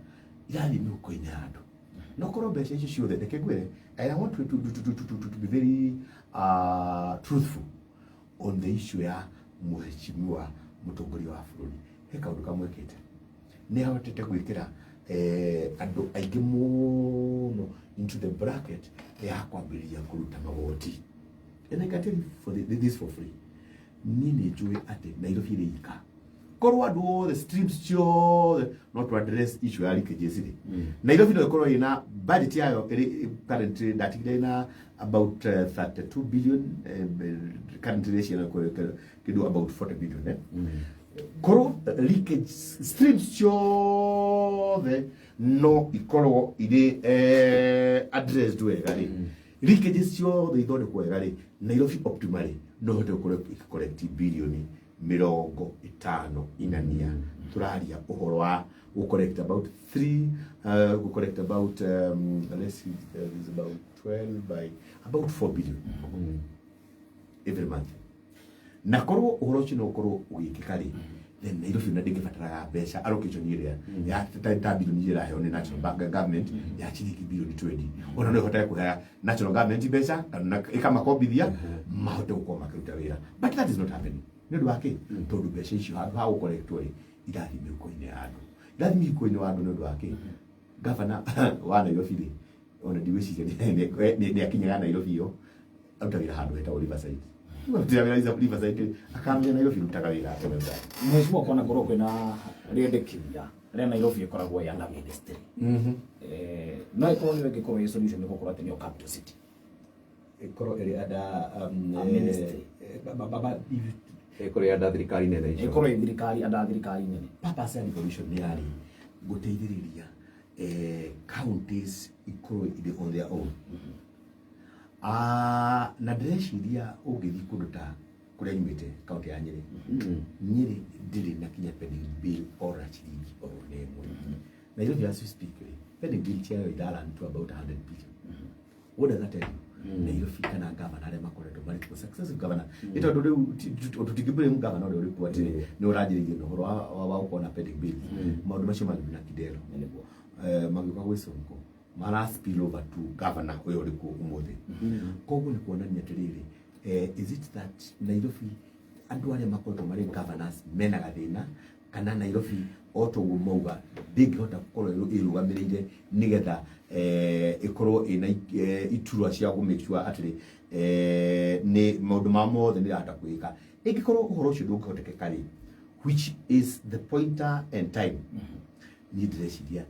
irathiĩ mĩhuko-inĩ ya andũ. No korwo mbeca icio ciothe, reke ngwĩre, and I want to be very truthful on the issue ya mheshimiwa mũtongoria wa bũrũri, he kaũndũ kamwe ekĩte. Nĩ ahotete gwĩkĩra andũ aingĩ mũno into the bracket ya kwambĩrĩria kũruta magoti. And I can tell you this for free, niĩ nĩ njũĩ atĩ Nairobi ĩrĩ ika korwo andũ othe streams ciothe no to address issue ya leakages rĩ, Nairobi no ĩkorwo ĩna budget yayo ĩrĩ currently ndatigire ĩna about 32 billion, currently ciana kĩndũ about 40 billion, eh? Korwo leakage streams ciothe no ikorwo irĩ addressed wega rĩ, leakages ciothe ithondekwo wega rĩ, Nairobi optimally no ĩhote gũkorwo ĩgĩcollect 54 bilioni. Tũraria ũhoro wa gũcollect about 3 gũcollect about let's see, is about 12 by about 4 billion every month. Na korwo ũhoro ũcio no ũkorwo ũgĩkĩka rĩ, then Nairobi ona ndĩngĩbataraga mbeca allocation ĩrĩa ya ta bilioni iria ĩraheo nĩ national bank government ya ciringi bilioni 20. Ona no ĩhote kũhe national government mbeca kana ĩkamakombithia mahote gũkorwo makĩruta wĩra, but that is not happening. Nĩ ũndũ wa kĩ? Tondũ mbeca icio handũ ha gũcollectwo rĩ, irathiĩ mĩhuko-inĩ ya andũ, irathiĩ mĩhuko-inĩ wa andũ. Nĩ ũndũ wa kĩ? Gavana wa Nairobi rĩ, ona ndigwĩciria nĩ akinyaga Nairobi ĩyo. Aruta wĩra handũ hetagwo Riverside. Arutĩra wĩra Riverside, akamenya Nairobi rutaga wĩra atĩa wega. Mheshimiwa, kwana korwo kwĩna rĩendekithia rĩa Nairobi ĩkoragwo ya ministry, no ĩkorwo nĩyo ĩngĩkorwo ĩ solution, nĩ gũkorwo atĩ nĩyo capital city? Ĩkorwo ĩrĩ under A ministry. Ĩkorwo ĩ thirikari nene icio. Ĩkorwo ĩ thirikari, under thirikari nene. Purpose ya devolution nĩ yarĩ gũteithĩrĩria counties ikorwo irĩ on their own. Ah, na ndĩreciria ũngĩthiĩ kũndũ ta kũrĩa nyumĩte, kaunti ya Nyĩrĩ, Nyĩrĩ ndĩrĩ na kinya pending bill ora ciringi oro na ĩmwe. Nairobi, as we speak rĩ, pending bill ciayo irarun to about 100 billion. What does that tell you? Nairobi kana governor arĩa makoretwo marĩ kuo, successive governor, nĩ tondũ rĩu tũtingĩblame governor ũrĩa ũrĩ kuo atĩ nĩ ũranjĩrĩirie na ũhoro wa gũkorwo na pending bills. Maũndũ macio magĩthiĩ na Kidero, magĩũka gwĩ Sonko, mara spill over to governor ũyũ ũrĩ kuo ũmũthĩ. Koguo nĩ kuonania atĩrĩrĩ, is it that Nairobi andũ arĩa makoretwo marĩ governors mena gathĩna, kana Nairobi o toguo mauga ndĩngĩhota gũkorwo ĩrũgamĩrĩire nĩgetha ĩkorwo ĩna iturwa cia gũ make sure atĩrĩ nĩ maũndũ ma mothe nĩ ĩrahota kwĩka? Ĩngĩkorwo ũhoro ũcio ndũngĩhotekeka rĩ, which is the pointer and time, niĩ ndĩreciria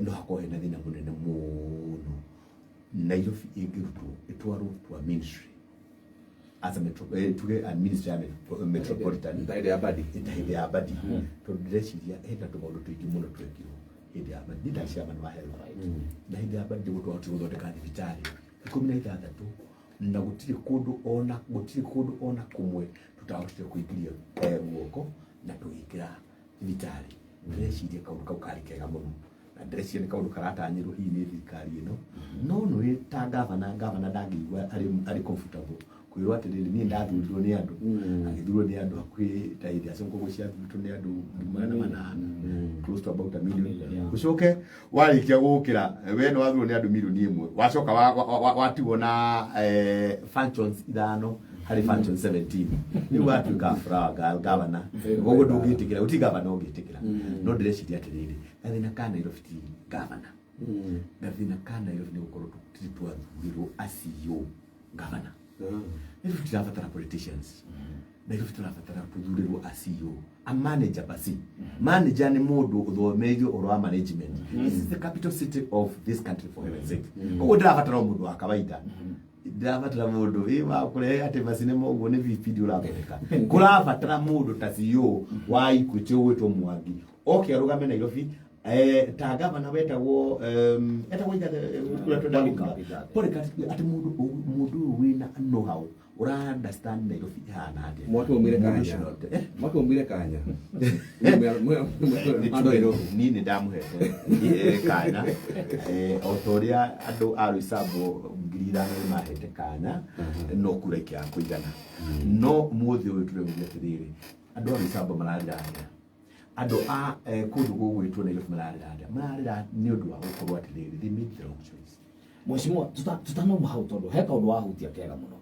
no hakorwo hena thĩna mũnene mũno Nairobi ĩngĩrutwo ĩtwarwo to a ministry as a metro, tuge a ministry ya metropolitan. Ta hĩndĩ ya Mbadi. Ta hĩndĩ ya Mbadi, tondũ ndĩreciria hena tũmaũndũ tũingĩ mũno twekirwo hĩndĩ ya Mbadi. Niĩ ndarĩ chairman wa health, na hĩndĩ ya Mbadi nĩguo twahotire gũthondeka thibitarĩ 16, na gũtirĩ kũndũ ona kũmwe tũtahotire kũingĩria guoko na tũgĩkĩra thibitarĩ. Ndĩreciria kaũndũ kau karĩ kega mũno, na ndĩreciria nĩ kaũndũ karatanyĩrwo hihi nĩ thirikari ĩno. No nĩ ta gavana ndangĩigua arĩ comfortable kwĩrwo atĩrĩrĩ, niĩ ndathurirwo nĩ andũ, agĩthurwo nĩ andũ hakuhĩ ta hĩndĩ ya Sonko ciathurĩtwo nĩ andũ 800,000, close to about a million. Million, yeah. Ũcoke warĩkia gũkĩra we nĩ wathurwo nĩ andũ 1 milioni wacoka watigwo na functions ithano harĩ functions 17. Rĩu watuĩka flower girl governor. Koguo ndũngĩtĩkĩra, gũtirĩ governor ũngĩtĩkĩra. No ndĩreciria atĩrĩrĩ, gathĩna ka Nairobi ti governor. Gathĩna ka Nairobi nĩ gũkorwo tũtirĩ twathurirwo a CEO governor. Nairobi tũtirabatara politicians. Nairobi tũrabatara tũthurĩrwo a CEO, a manager. Basi manager nĩ mũndũ ũthomeire ũhoro wa management. This is the capital city of this country, for heaven's sake. Koguo ndĩrabatara o mũndũ wa kawaida, ndĩrabatara mũndũ ĩ wa kũrehe atĩ macinema ũguo nĩ vipindi ũrathondeka. Kũrabatara mũndũ ta CEO wa Equity ũgwĩtwo Mwangi oke arũgame Nairobi, ta gavana wetagwo etagwo Igathe, ũrĩa twendaga Polycarp gũthuura. Igathe. Polycarp, atĩ mũndũ ũyũ wĩna know how ũra understand Nairobi ihana atĩa. Mwaki umire Mũndũ kanya. ũcio no- Mwaki umire kanya. Andũ Nairobi. Niĩ nĩ ndamũhete kanya, o ta ũrĩa andũ a Roysambu 5,000 nĩ mahete kanya, no kura ikĩaga kũigana. No ũmũthĩ ũyũ tũrauga atĩrĩrĩ, andũ a Roysambu mararĩra atĩa? Andũ a kũndũ gũgwĩtwo Nairobi mararĩra atĩa? Mararĩra nĩ ũndũ wa gũkorwo atĩrĩrĩ, they made the wrong choice. Mheshimiwa, tutanauma hau tondu he kaundu wahutia kega muno,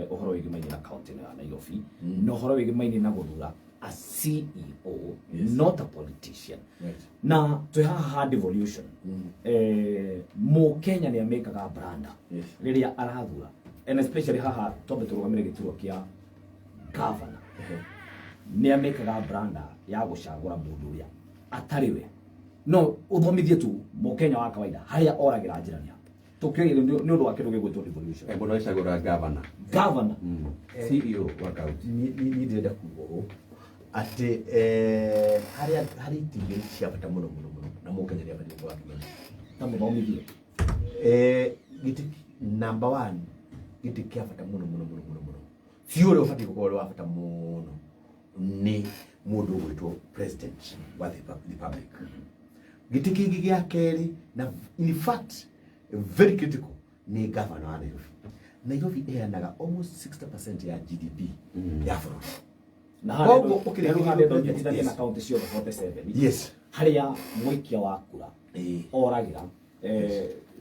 uhoro wigimainie na kaunti ĩno ya Nairobi na uhoro wigimainie na guthura a CEO, not a politician. Na twĩ haha ha devolution, Mũkenya nĩ amĩkaga branda rĩrĩa arathura, and especially haha twambe tũrũgamĩre gĩturwa kĩa governor, nĩ amĩkaga branda ya gũcagũra mũndũ ũrĩa atarĩ we. No ũthomithie tu Mũkenya wa kawaida harĩa oragĩra njĩra nĩ ha, tũkĩoire nĩ ũndũ wa kĩndũ gĩgwĩtwo devolution. Mũndũ agĩcagũra governor. Governor. CEO wa county. Niĩ ndĩrenda kuga ũũ atĩ harĩa harĩ itĩ igĩrĩ cia bata mũno mũno mũno na Mũkenya nĩ abatiĩ gũkorwo akĩmenya. Ta mũthomithie. Gĩtĩ number one, gĩtĩ kĩa bata mũno mũno mũno mũno mũno biũ ũrĩa ũbatiĩ gũkorwo ũrĩ wa bata mũno nĩ mũndũ ũgwĩtwo president wa the republic. Gĩtĩ kĩngĩ gĩa kerĩ na in fact very critical nĩ governor wa Nairobi. Nairobi ĩheanaga almost 60% ya GDP ya bũrũri. Na Koguo harĩa ũkĩrĩkĩria rĩu harĩa president, ndonyitithania na kaunti ciothe 47, harĩa mũikia wa kura oragĩra,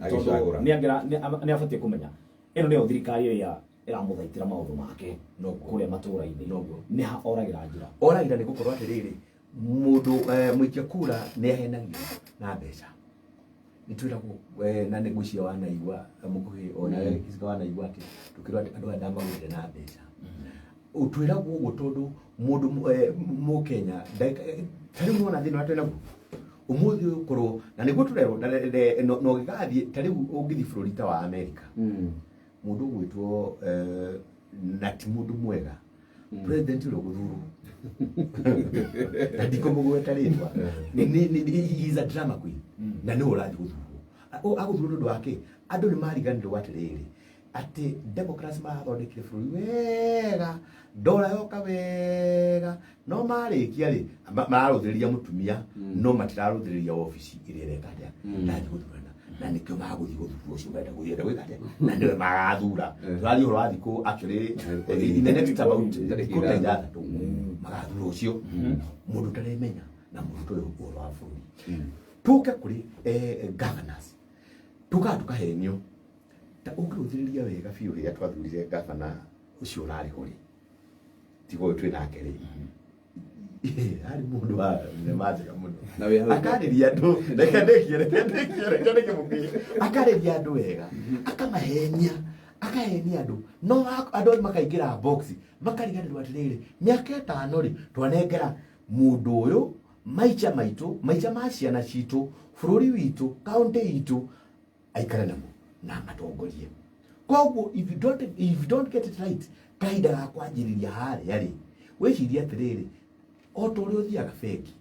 tondũ Agĩcagũra. nĩ abatiĩ kũmenya ĩno nĩyo thirikari ĩrĩa ĩramũthaitĩra maũndũ make Noguo. kũrĩa matũũra-inĩ. Noguo. Nĩ ha oragĩra njĩra? Oragĩra nĩ gũkorwo atĩrĩrĩ, mũndũ mũikia kura nĩ ahenagio na mbeca. Nĩ twĩragwo, na nĩ ngwĩciria wanaigua, mũkuhĩ ona Kisiga wanaigua atĩ tũkĩrwo atĩ andũ aya ndamagũrire na mbeca. Twĩragwo ũguo tondũ mũndũ Mũkenya ta rĩu nĩwona thĩna ũrĩa twĩnaguo ũmũthĩ ũyũ ũkorwo na nĩguo tũrerwo na ũgĩgathiĩ ta rĩu ũngĩthiĩ bũrũri ta wa Amerika, mũndũ ũgwĩtwo na ti mũndũ mwega, president ũrĩa ũgũthurwo na ndikũmũgweta rĩtwa, he is a drama queen na nĩwe ũrathiĩ gũthurwo. Agũthurwo nĩ ũndũ wa kĩ? Andũ nĩ mariganĩrwo atĩrĩrĩ atĩ Democrats marathondekire bũrũri wega, ndora yoka wega, no marĩkia rĩ mararũthĩrĩria mũtumia, no matirarũthĩrĩria wabici ĩrĩa ĩreka atĩa, ndathiĩ gũthurana na nĩkĩo magũthiĩ gũthurwo ũcio marenda gũthiĩ enda gwĩka atĩa na nĩwe magathura. Tũrathiĩ ũhoro wa thikũ actually in the next about thikũ ta 6 magathura ũcio mũndũ ũtaremenya na mũndũ ũtoĩ ũhoro wa bũrũri. Tũke kũrĩ governors, tũkaga tũkahenio. Ta ũngĩrũthĩrĩria wega biũ rĩrĩa twathurire gavana ũcio ũrarĩ ho rĩ, tiga ũyũ twĩ nake rĩ, arĩ mũndũ wa thinema njega mũno. Na wĩ hau. Akarĩria andũ, reke ndĩkie, reke ndĩkie, reke ndĩkie mũkĩrie. Akarĩria andũ wega, akamahenia, akahenia andũ, no andũ makaingĩra box makariganĩrwo atĩrĩrĩ, mĩaka 5 rĩ twanengera mũndũ ũyũ maica maitũ, maica ma ciana citũ, bũrũri witũ, kaunti itũ, aikare namo na matongorie. Koguo if you don't get it right kahinda ga kwanjĩrĩria harĩa rĩ, wĩcirie atĩrĩrĩ, o ta ũrĩa ũthiaga bengi,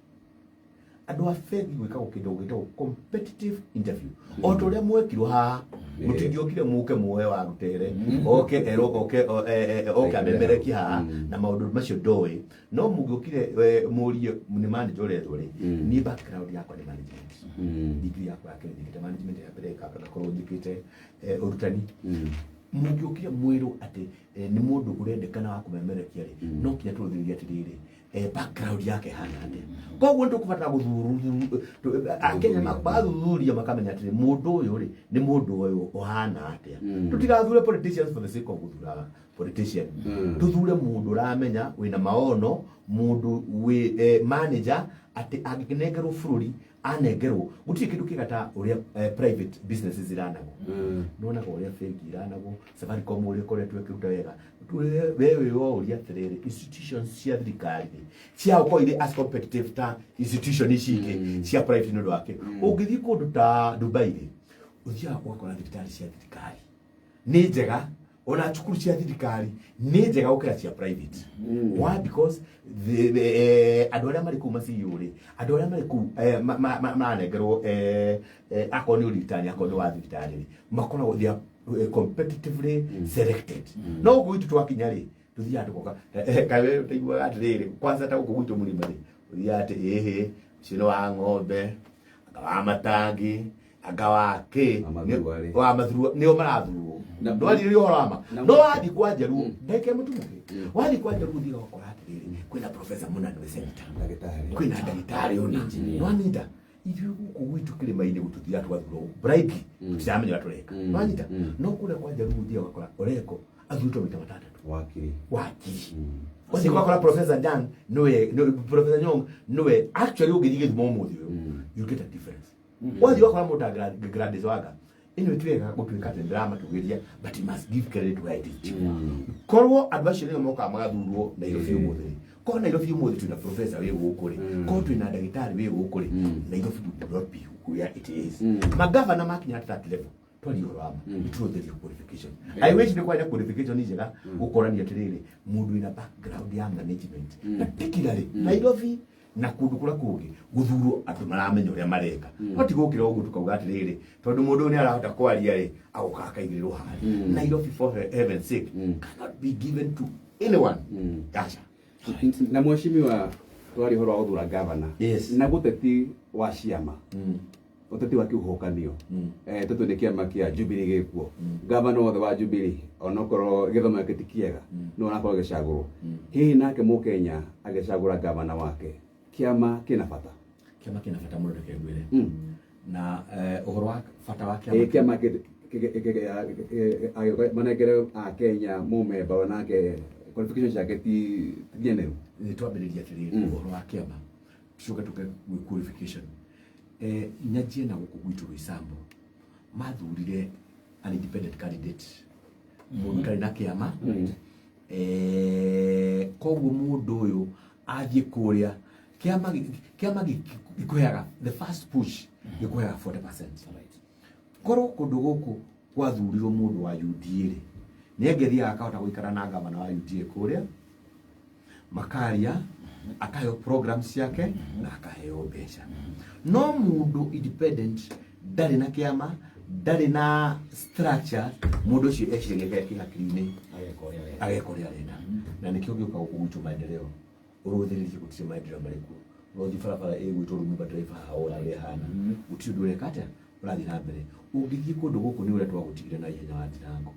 andũ a bengi gwĩkagwo kĩndũ gĩtagwo competitive interview, o ta ũrĩa mwekirwo haha. Mũtingĩokire mũke muoe wa rutere oke erwo oke oke amemerekie haha na maũndũ macio ndoĩ, no mũngĩokire mũrie nĩ manager ũrethwo rĩ, niĩ background yakwa nĩ management. Degree yakwa ya kerĩ njĩkĩte management, ya mbere ngakorwo njĩkĩte ũrutani. Mũngĩokire mwĩrwo atĩ nĩ mũndũ ũrendekana wa kũmemerekia rĩ, no kinya tũrũthĩrĩrie atĩrĩrĩ, background yake hana atĩa. Koguo nĩ tũkũbatara gũthuthuria Akenya, magathuthuria makamenya atĩrĩ, mũndũ ũyũ rĩ nĩ mũndũ ũyũ ũhana atĩa. Tũtigathure politicians for the sake of gũthura politician. Tũthure mũndũ ũramenya wĩna maono, mũndũ wĩ manager, atĩ angĩnengerwo bũrũri anengerwo gũtirĩ kĩndũ kĩega ta ũrĩa private businesses iranagwo. Nĩwonaga ũrĩa bengi iranagwo, Safaricom ũrĩa ĩkoretwo ĩkĩruta wega. We wĩ woria atĩrĩrĩ, institutions cia thirikari rĩ cia gũkorwo irĩ as competitive ta institution ici ingĩ cia private nĩ ũndũ wa kĩ? Ũngĩthiĩ kũndũ ta Dubai rĩ, ũthiaga ũgakora thibitarĩ cia thirikari nĩ njega, ona cukuru cia thirikari nĩ njega gũkĩra cia private. Why? Because andũ arĩa marĩ kũu ma CEO rĩ, andũ arĩa marĩ kũu maranengerwo akorwo nĩ ũrigitani, akorwo nĩ wa thibitarĩ rĩ, makoragwo they are competitively selected. No gũkũ gwitũ twakinya rĩ, tũthiaga tũgoka kaĩ we ũtaiguaga atĩrĩrĩ, kwanza ta gũkũ gwitũ mũrĩma rĩ, ũthiaga atĩ ĩhĩ ũcio nĩ wa ng'ombe, anga wa matangi, anga wa kĩ. Wa mathurwa rĩ. Wa mathurwa nĩo marathurwo. Ndwarĩrĩria ũhoro wa ma. No wathiĩ kwa Njaruo, ndeke mũtumuke, wathiĩ kwa Njaruo ũthiaga ũgakora atĩrĩrĩ, kwĩna professor mũna nĩwe senator, Ndagĩtarĩ. Kwĩna ndagĩtarĩ ũna Engineer. nĩwanyita. Ithuĩ gũkũ gwitũ kĩrĩma-inĩ gũtũthiaga tũgathurwo blindly, tũtiramenya ũrĩa tũreka. Wanyita? No kũrĩa kwa Jaluo ũthiaga ũgakora Orengo athurĩtwo maita matandatũ. Wakiri. Wakiri. Ũthiĩ ũgakora Professor Nyang nĩwe, Professor Nyong nĩwe actually ũngĩthiĩ gĩthumo ũmũthĩ ũyũ, you get a difference. Wathiĩ ũgakora mũndũ ta Gladys Wanga, ĩno ti wega gũtuĩka atĩ ndĩramatũgĩria, but you must give credit where it is due. Korwo andũ acio nĩo mokaga magathurwo Nairobi ũmũthĩ rĩ, korwo Nairobi ũmũthĩ twĩna professor wĩ gũkũ rĩ, korwo twĩna ndagĩtarĩ wĩ gũkũ rĩ, Nairobi would not be where it is. Magavana makinya at that level, twarie ũhoro wa ma, nĩtũrũthĩrie qualification. I wish nĩ kwarĩ na qualification njega gũkorania atĩrĩrĩ, mũndũ wĩna background ya management, particularly Nairobi na kũndũ kũrĩa kũngĩ gũthurwo andũ maramenya ũrĩa mareka, no ti gũkĩra ũguo tukauga atĩrĩrĩ, tondũ mũndũ ũyũ nĩ arahota kwaria rĩ, agoka akaigĩrĩrwo harĩa. Nairobi, for heaven's sake, cannot be given to anyone. Aca. Na mheshimiwa, twari ũhoro wa gũthura gavana na gũteti wa ciama, ũteti wa kĩhuhũkanio, tũtũ nĩ kĩama kĩa Jubilee gĩkuo, gavana wothe wa Jubilee, onokorwo gĩthomo gĩake ti kĩega, no arakorwo agĩcagũrwo. Hihi nake mũkenya agĩcagũra gavana wake, kĩama kĩna bata? Kĩama kĩna bata mũno, reke ngwĩre. Na ũhoro wa bata wa kĩama, kĩama kĩama manengere akenya mũmemba onake qualification ciake ti nginyanĩru. Nĩ twambĩrĩria atĩrĩrĩ, ũhoro wa kĩama, tucoke tũke gwĩ qualification. Nyanjie na gũkũ gwitũ Roysambu, mathurire an independent candidate, mũndũ ũtarĩ na kĩama. Koguo mũndũ ũyũ athiĩ kũrĩa, kĩama gĩkũheaga the first push, gĩkũheaga 40%. Korwo kũndũ gũkũ gwathurirwo mũndũ wa UDA rĩ, nĩ angĩathiaga akahota gũikara na gavana wa UDA kũrĩa, makaria, akaheo program ciake na akaheo mbeca. No mũndũ independent ndarĩ na kĩama, ndarĩ na structure, mũndũ ũcio eciragia kĩrĩa kĩ hakiri-inĩ, ageka ũrĩa arenda. Ageka ũrĩa arenda. Na nĩkĩo ũngĩũka gũkũ gwitũ maendeleo, ũrũthĩrĩrie, gũtirĩ maendeleo marĩkuo. Ũrothiĩ barabara ĩgwĩtwo Lumumba Drive haha, wona ũrĩa ĩhana, gũtirĩ ũndũ ũreka atĩa ũrathiĩ na mbere. Ũngĩthiĩ kũndũ gũkũ, nĩ ũrĩa twagũtigire na ihenya wa Ndirango,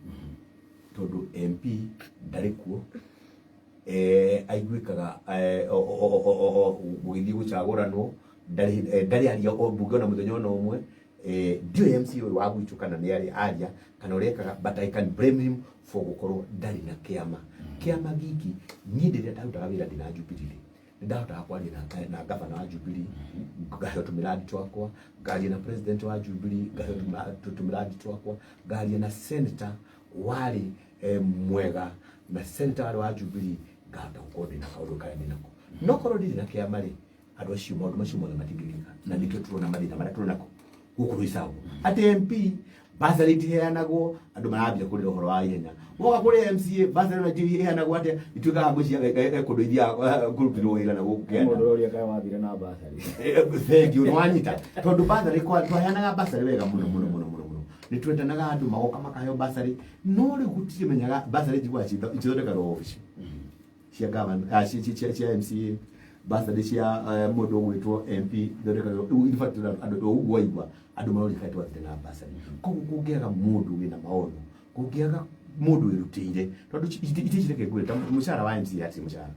tondũ MP ndarĩ kuo, aiguĩkaga gũgĩthiĩ gũcagũranwo ndarĩ, ndarĩ aria o mbunge ona mũthenya ona ũmwe. Ndiũĩ MC ũyũ wa gwitũ kana nĩ arĩ aria kana ũrĩa ekaga, but I can blame him for gũkorwo ndarĩ na kĩama. Kĩama giki, niĩ rĩrĩa ndarutaga wĩra ndĩna Jubilee rĩ, nĩ ndahotaga kwaria na gavana wa Jubilee, ngaheo tũmĩradi twakwa, ngaria na president wa Jubilee, ngaheo tũmĩradi twakwa, ngaria na senator warĩ mwega, na senator warĩ wa Jubilee, ngahota gũkorwo ndĩna kaũndũ karĩa ndĩnako. No korwo ndirĩ na kĩama rĩ, andũ acio maũndũ macio mothe matingĩgĩka, na nĩkĩo tũrona mathĩna marĩa tũrĩ nako gũkũ Roysambu, atĩ MP bursary itiheanagwo, andũ marambia kũrĩra ũhoro wa ihenya. Woka kũrĩ MCA, bursary ona iheanagwo atĩa, ituĩkaga ngwĩciria kũndũ ithiaga kũrutĩrwo wĩra na gũkũ kĩanda. Mũndũ ũrĩa kaĩ wathire na bursary? Thank you, nĩwanyita, tondũ bursary twaheanaga bursary wega mũno mũno mũno mũno mũno. Nĩ twendanaga, andũ magoka makaheo bursary, no rĩu gũtirĩ menyaga bursary njiguaga cithondekagwo obici cia governor, cia MCA, bursary cia mũndũ ũgwĩtwo MP ithondekagwo. Rĩu in fact andũ ũguo waigua andũ maroria kaĩ twathire na bursary. Koguo kũngĩaga mũndũ wĩna maono, kũngĩaga mũndũ wĩrutĩire, tondũ itĩ ici, reke ngwĩre, ta mũcara wa MCA, hatirĩ mũcara.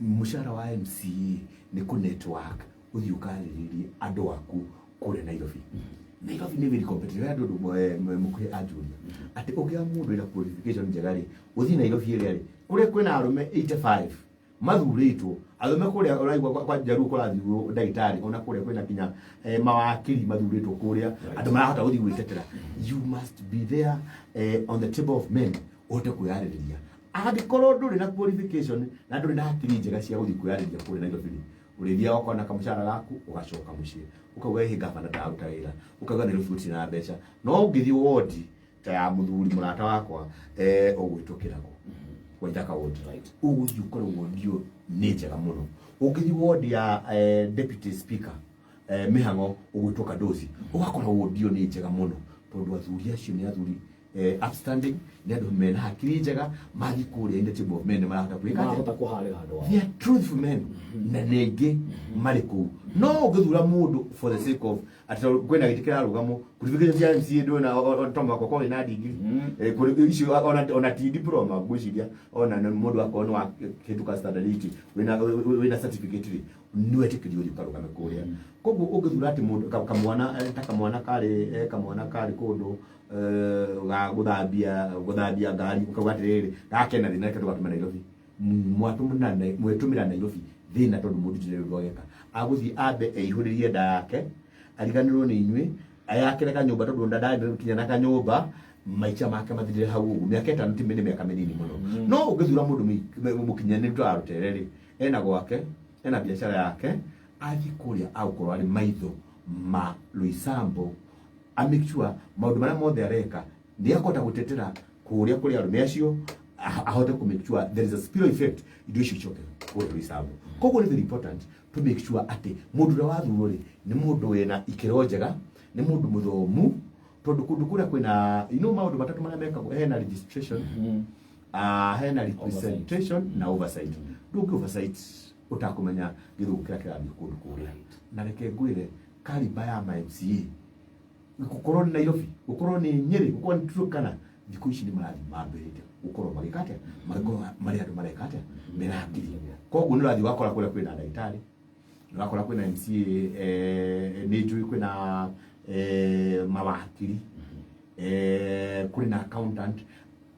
Mũcara wa MCA nĩ kũ network, ũthiĩ ũkarĩrĩrie andũ aku kũrĩa Nairobi. Nairobi nĩ very competitive. Andũ ũndũ mũkuhĩ anjũria atĩ ũngĩaga mũndũ wĩna qualification njega rĩ, ũthiĩ Nairobi ĩrĩa rĩ, kũrĩa kwĩna arũme 85 mathurĩtwo, arũme kũrĩa ũraigua kwa Jaluo kũrathurwo ndagĩtarĩ, ona kũrĩa kwĩna kinya mawakiri mathurĩtwo kũrĩa, andũ marahota gũthiĩ gwĩtetera. You must be there, on the table of men, ũhote kwĩyarĩrĩria. Angĩkorwo ndũrĩ na qualification na ndũrĩ na hakiri njega cia gũthiĩ kwĩyarĩrĩria kũrĩa Nairobi rĩ, ũrĩthiaga ũkona kamũcara gaku, ũgacoka mũciĩ, ũkauga ĩhĩ gavana ndararuta wĩra, ũkauga Nairobi gũtirĩ na mbeca. No ũngĩthiĩ wondi ta ya mũthuri mũrata wakwa, ũgwĩtwo Kĩrago Waithaka ward, ũgũthiĩ ũkore wondi ĩyo nĩ njega mũno. Ũngĩthiĩ wondi ya deputy speaker, Mĩhang'o ũgwĩtwo Kandoci, ũgakora wondi ĩyo nĩ njega mũno, tondũ athuri acio nĩ athuri. upstanding, nĩ andũ mena hakiri njega, mathiĩ kũrĩa in the table of men nĩ marahota gwĩka atĩa? Marahota kũharĩra andũ ao. They are truthful men na nĩ aingĩ marĩ kũu. No ũngĩthura mũndũ for the sake of atĩ tondũ kwĩna gĩtĩ kĩrarũgamwo, qualification cia MCA ndũĩ na to mũhaka ũkorwo wĩna degree. Kũrĩ icio ona ti diploma ngwĩciria, ona nĩ mũndũ akorwo nĩ wa kĩhĩtũka standard 8 wĩna certificate rĩ, nĩ wetĩkĩrio ũthiĩ ũkarũgame kũrĩa. Koguo ũngĩthura atĩ mũndũ kamwana, ta kamwana karĩ kũndũ ga gũthambia ngari, ũkauga atĩrĩrĩ, gakena thĩna, reke tũgatũme Nairobi. Mwetũmĩra Nairobi thĩna, tondũ mũndũ njĩra ũrĩa ageka agũthiĩ ambe eihũrĩrie nda yake, ariganĩrwo nĩ inyuĩ, ayakĩre kanyũmba, tondũ nda ndarĩ na kanyũmba, maica make mathirĩre hau ũguo. Mĩaka 5 ti nĩ mĩaka mĩnini mũno. No ũngĩthura mũndũ mũkinyanĩru ta Rũtere rĩ, ena gwake, ena biacara yake, athiĩ kũrĩa agũkorwo arĩ maitho ma Roysambu, a make sure maũndũ marĩa mothe areka nĩ akũhota gũtetera kũrĩa kũrĩ arũme acio, ahote kũ make sure there is a spill effect, indo icio icoke kũrĩa Roysambu. Koguo nĩ very important to make sure atĩ mũndũ ũrĩa wathurwo rĩ, nĩ mũndũ wĩna ikĩro njega, nĩ mũndũ mũthomu, tondũ kũndũ kũrĩa kwĩna maũndũ matatũ marĩa mekagwo, hena registration, hena representation na oversight. Ndũngĩ oversight ũtakũmenya gĩthũngũ kĩrĩa kĩrathiĩ kũndũ kũrĩa. Na reke ngwĩre, caliber ya ma MCA, gũkorwo nĩ Nairobi, gũkorwo nĩ Nyĩrĩ, gũkorwo nĩ Turkana, thikũ ici nĩ marathiĩ mambĩrĩte gũkorwo magĩka atĩa, magĩkorwo marĩ andũ mareka atĩa, mena hakiri. Koguo nĩ ũrathiĩ ũgakora kũrĩa kwĩna ndagĩtarĩ, nĩ ũrakora kwĩna MCA, nĩ njũĩ kwĩna mawakiri, kũrĩ na accountant,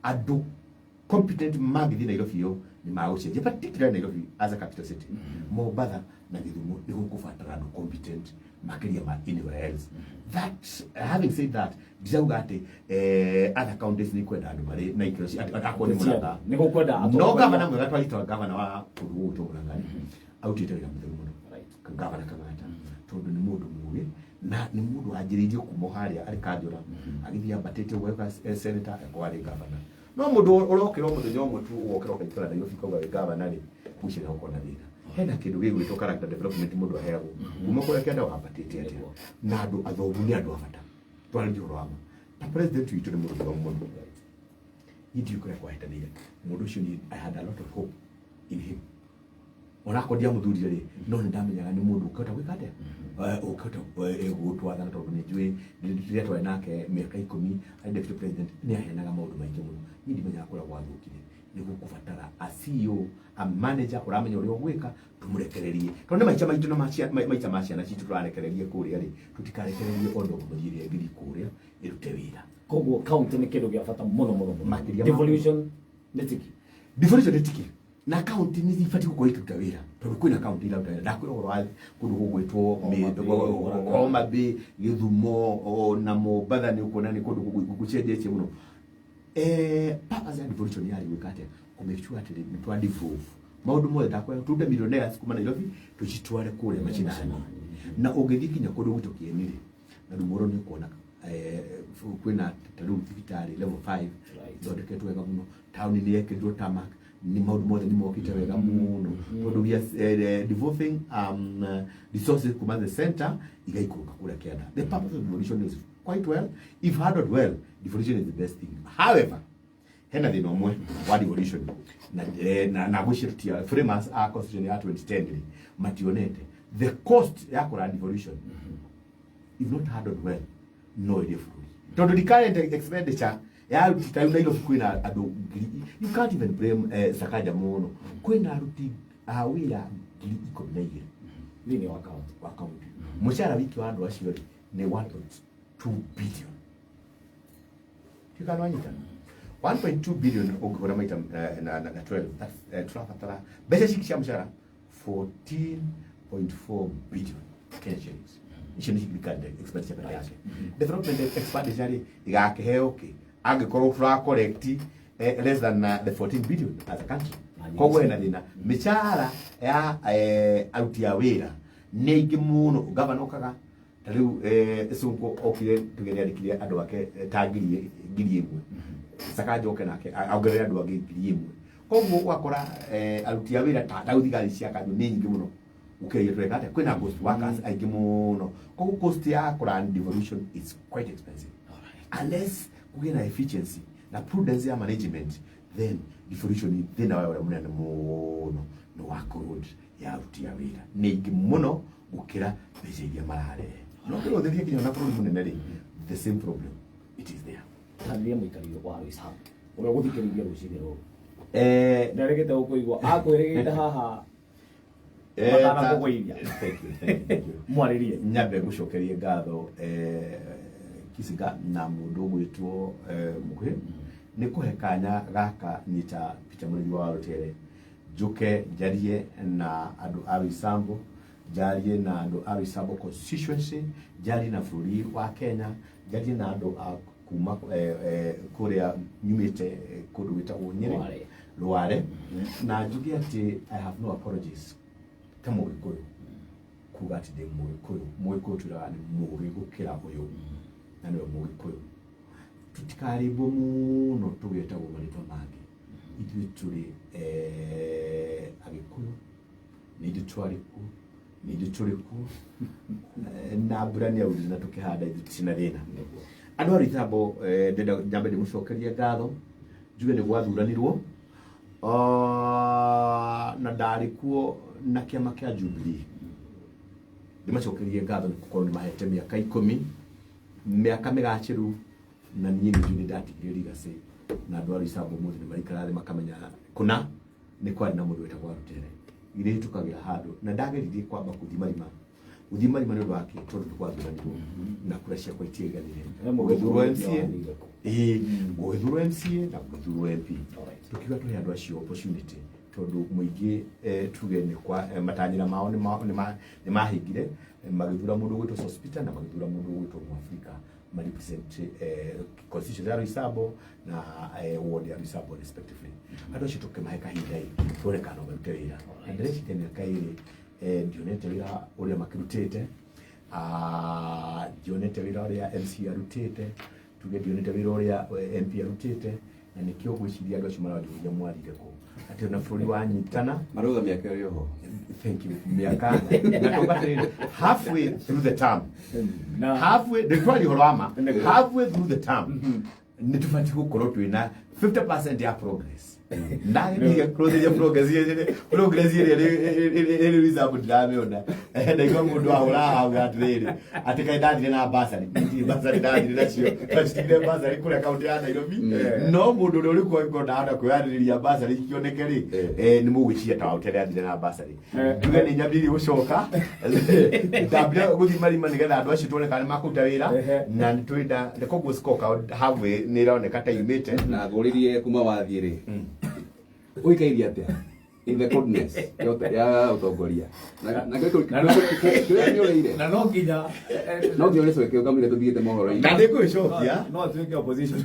andũ competent mangĩthiĩ Nairobi ĩyo nĩ magũcenjia, particularly Nairobi as a capital city. Mombatha na Gĩthumo nĩ gũkũbatara andũ competent makĩria ma anywhere else. That having said that, ndirauga atĩ other counties nĩ kwenda andũ marĩ na ikĩro atĩ akorwo nĩ Mũrang'a, Nĩ gũkwenda no atongoria. Gavana mwega twarĩtwa gavana wa kũndũ gũgwĩtwo Mũrang'a arutĩte wĩra mũtheru mũno. Gavana Kang'ata, tondũ nĩ mũndũ mũgĩ na nĩ mũndũ wanjĩrĩirie kuma o harĩa arĩ kanjũra, agĩthiĩ ambatĩte ũguo agĩũka senator, agĩkorwo arĩ gavana. No mũndũ ũrokĩra o mũthenya ũmwe tu, ũgokĩra ũkaikara Nairobi ũkauga wĩ gavana rĩ, ngwĩciria gũkorwo na thĩna. Hena kĩndũ gĩgwĩtwo character development, mũndũ aheagwo kuma kũrĩa kĩanda wambatĩte atĩa. Na andũ athomu nĩ andũ a bata, twarĩrie ũhoro wa ma. Ta president witũ nĩ mũndũ mũthomu mũno, niĩ ndiũĩ kũrĩa kwahĩtanĩire mũndũ ũcio. Niĩ I had a lot of hope in him, onakorwo ndiamuthurire rĩ, no nĩ ndamenyaga nĩ mũndũ ũngĩhota gwĩka atĩa, ũngĩhota gũtwathana, tondũ nĩ njũĩ rĩrĩa twarĩ nake mĩaka 10 arĩ deputy president nĩ aheanaga maũndũ maingĩ mũno. Niĩ ndimenyaga kũrĩa gwathũkire. Nĩ gũkũbatara a CEO, a manager ũramenya ũrĩa ũgwĩka, tũmũrekererie, tondũ nĩ maica maitũ na maica ma ciana citũ tũrarekereria kũrĩa rĩ, tũtikarekererie o ndongo ĩrĩa ĩngĩthiĩ kũrĩa ĩrute wĩra. Koguo county nĩ kĩndũ gĩa bata mũno mũno mũno. Makĩria Devolution nĩ tiki. Devolution nĩ tiki, na kaunti nĩ ibatiĩ gũkorwo ikĩruta wĩra, tondũ kwĩna kaunti iraruta wĩra. Ndakwĩra ũhoro wa kũndũ gũgwĩtwo Homa Bay, Murang'a. Homa Bay, Gĩthumo na Mombatha, nĩ ũkuona nĩ kũndũ gũcenjetie mũno. Purpose ya devolution yarĩ gwĩka atĩa? Kũ make sure atĩ nĩ twa devolve maũndũ mothe, ndakwĩra tũrute millionaires kuma Nairobi tũcitware kũrĩa macinani. Na ũngĩthiĩ kinya kũndũ gwitũ Kĩeni rĩ, na Rumoro, nĩ ũkuona kwĩna ta rĩu thibitarĩ level 5 ithondeketwo wega mũno, taũni nĩ yekĩrirwo tarmac, nĩ maũndũ mothe nĩ mokĩte wega mũno, tondũ we are devolving resources kuma the center igaikũrũka kũrĩa kĩanda. The purpose of devolution is quite well. If handled well, devolution is the best thing. However, hena thĩna ũmwe wa devolution na ngwĩciria tũtia framers a constitution ya 2010 rĩ, mationete the cost ya kũra devolution. If not handled well, no ĩrĩe bũrũri, tondũ the current expenditure ya aruti, ta rĩu Nairobi kwĩna andũ ngiri, you can't even blame Sakaja mũno, kwĩna aruti a wĩra 12,000 Thĩinĩ wa county. Wa county. Mũcara wiki wa andũ acio rĩ, nĩ 1.2 billion. Tikana wanyita 1.2 billion ũngĩhũra maita na 12, that's, tũrabatara mbeca ciiki cia mũcara 14.4 billion Kenya shillings. Icio nĩ thirikari expenditure peke yake. Development expenditure rĩ, igakĩheo kĩ angĩkorwo tũra collect less than the 14 billion as a country? Koguo hena thĩna. Mĩcara ya aruti a wĩra nĩ aingĩ mũno. Gavana okaga ta rĩu Sonko okire, tuge nĩ andĩkire andũ ake ta 1,000. Sakaja oke nake ongerere andũ angĩ 1,000. Koguo ũgakora aruti a wĩra ta rĩu thigari cia kanjũ nĩ nyingĩ mũno gũkĩra iria tũreka atĩa. Kwĩna ghost workers aingĩ mũno. Koguo cost ya kũrun devolution is quite expensive unless Kũgĩe na efficiency na prudence ya management, then devolution, thĩna wayo ũrĩa mũnene mũno nĩ workload ya aruti a wĩra nĩ aingĩ mũno gũkĩra mbeca iria mararehe. No kĩrũthĩrie nginya na bũrũri mũnene rĩ, the same problem, it is there. Tarĩria mũikari wa Roysambu ũrĩa ũgũthikĩrĩria rũcinĩ rũrũ. Eh. Ndarĩgĩte gũkũigua akwĩrĩgĩte haha matanakũgũithia. Thank you, thank you, thank you. Mwarĩrie. Nyambe ngucokerie ngatho Kisiga na mundu ugwitwo Mukuhi nĩ kũhe kanya gaka nyita Peter Mũrĩithi wa Warutere, njuke njarie na andũ a Roysambu, njarie na andũ a Roysambu constituency, njarie na bũrũri wa Kenya, njarie na andũ a kuma kũrĩa nyumĩte, kũndũ gwĩtagwo Nyĩrĩ. Rware. Rware. Na njuge atĩ I have no apologies ta Mũgĩkũyũ kuga atĩ ndĩ Mũgĩkũyũ. Mũgĩkũyũ twĩraga nĩ mũgĩ gũkĩra ũyũ, na nĩwe Mũgĩkũyũ. Tũtikarĩmbwo mũno tũgĩtagwo marĩtwa mangĩ. Ithuĩ tũrĩ Agĩkũyũ, nĩ ithuĩ twarĩ kuo, nĩ ithuĩ tũrĩ kuo. Na mbura nĩ yaurire na tũkĩhanda, ithuĩ tũtirĩ na thĩna. Andũ a Roysambu, ndĩrenda nyambe ndĩmũcokerie ngatho, njuge nĩ gwathuranirwo. Ah, na ndarĩ kuo na kĩama kĩa Jubilee. Ndĩmacokerie ngatho nĩ gũkorwo nĩ mahete mĩaka 10, mĩaka mĩgacĩru, na niĩ nĩ njũĩ nĩ ndatigire legacy, na andũ a Roysambu ũmũthĩ nĩ maraikara thĩ makamenya kũna nĩ kwarĩ na mũndũ wetagwo Warutere irĩhĩtũkagĩra handũ. Na ndageririe kwamba gũthiĩ marima, gũthiĩ marima nĩ ũndũ wa kĩ? Tondũ nĩ gwathuranirwo na kura ciakwa itiaiganire. Gũgĩthurwo MCA, ĩĩ, gũgĩthurwo MCA na gũgĩthurwo MP. Tũkiuga tũhe andũ acio opportunity tondũ mũingĩ, tuge nĩ kwa matanyĩra mao nĩ mahingire. Magĩthura mũndũ ũgwĩtwo Sospeter na magĩthura mũndũ ũgwĩtwo Mwafrika ma represent constituency ya Roysambu na ward ya Roysambu respectively. Andũ acio tũkĩmahe kahinda ĩ tuone kana no marute wĩra, na ndĩreciria mĩaka 2 ndionete wĩra ũrĩa makĩrutĩte. Ah, ndionete wĩra ũrĩa MC arutĩte, tuge ndionete wĩra ũrĩa MP arutĩte, na nĩkĩo ngwĩciria andũ acio maranjũria mwarire kũ, atĩ ona bũrũri wanyitana. Marauga mĩaka ĩrĩ oho. Thank you. Mĩaka na tuga atĩrĩrĩ, halfway through the term, Na halfway, ndĩtwaria ũhoro wa ma, halfway through the term nĩ tũbatiĩ gũkorwo twĩna 50% ya progress. Ndageria kũrũthĩria progress progress ĩrĩa ĩrĩ reserve, ndiramĩona. Ndaigua mũndũ ahũra hau atĩrĩrĩ atĩ kaĩ ndathire na basarĩ. Ndirĩ basarĩ ndathire nacio, ndacitigire basarĩ kũrĩa kaunti ya Nairobi. No mũndũ ũrĩa ũrĩ kuo angĩkorwo ndahota kwĩyarĩrĩria basarĩ ikĩoneke rĩ, nĩ mũgwĩciria ta ũrĩa athire na basarĩ. Njuge nĩ nyambĩrĩirie gũcoka, ndambire gũthiĩ marima nĩgetha andũ acio tuone kana nĩ makũruta wĩra. Na nĩ twĩna koguo scorecard halfway nĩ ĩroneka ta yumĩte. Na ngũrĩrie, kuma wathiĩ rĩ, ũikairie atĩa in the coldness ya ũtongoria na kĩrĩa nĩ ũrĩire? Na no nginya No nginya ũrĩcoke ũkamwĩra tũthiĩte mohoro-inĩ. Na nĩ ngũgĩcokia. No atuĩke opposition.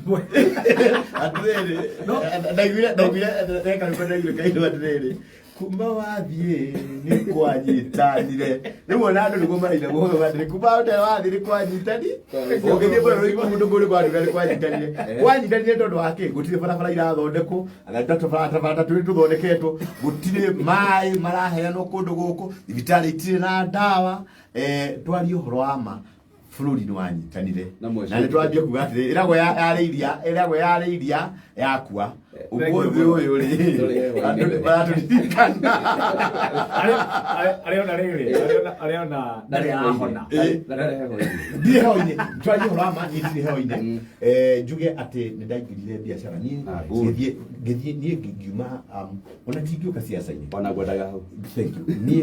Atĩrĩrĩ, ndaiguire reka nĩko ndaiguire kairwo atĩrĩrĩ, kuma wathiĩ nĩ kwanyitanire. Rĩu ona andũ nĩguo maraina mũhoro atĩrĩ, kuma wathiĩ nĩ kwanyitani. Ũngĩthiĩ bũrũri kũndũ kũrĩ kwanduka nĩ kwanyitanire, kwanyitanire tondũ wa kĩ? Gũtirĩ barabara irathondekwo, barabara ta twĩrĩ tũthondeketwo, gũtirĩ maĩ maraheanwo kũndũ gũkũ, thibitarĩ itirĩ na ndawa. Twarie ũhoro wa ma, bũrũri nĩ wanyitanire. Na mweci- Na nĩ twambia kuga atĩrĩ, ĩragwo yarĩ iria, ĩragwo yarĩ iria yakua. Ũmũthĩ ũyũ rĩ, andũ nĩ maratũririkana. Arĩona rĩrĩ, arĩona ndarĩ arahona. Ndirĩ heho-inĩ, twarie ũhoro wa ma, niĩ ndirĩ heho-inĩ. Njuge atĩ nĩ ndaingĩrire biacara niĩ. Ah, good. Ngĩthiĩ niĩ ngiuma, ona tingĩũka ciaca-inĩ. Ona ngwendaga hau. Thank you. Niĩ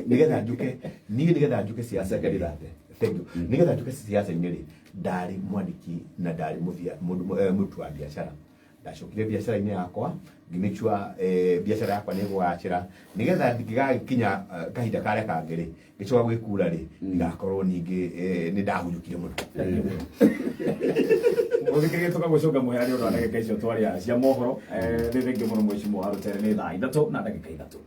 nĩgetha njuke, niĩ nĩgetha njuke ciaca Second that. Thank you. Nĩgetha njuke ciaca-inĩ rĩ, ndarĩ mwandĩki na ndarĩ mũthia mũndũ, mũruti wa biacara. Ndacokire biacara-inĩ yakwa, ngĩ make sure biacara yakwa nĩ ĩgũgacĩra, nĩgetha ngĩgagĩkinya kahinda karĩa kangĩ rĩ, ngĩcoka gwĩkura rĩ, ndigakorwo ningĩ nĩ ndahunyũkire mũno. Mũthikĩrĩria, tũkagũcũnga mũhera nĩ ũndũ wa ndagĩka icio twaria cia mohoro. Nĩ thengiũ mũno, mheshimiwa Warutere. Nĩ thaa 3 na ndagĩka 3.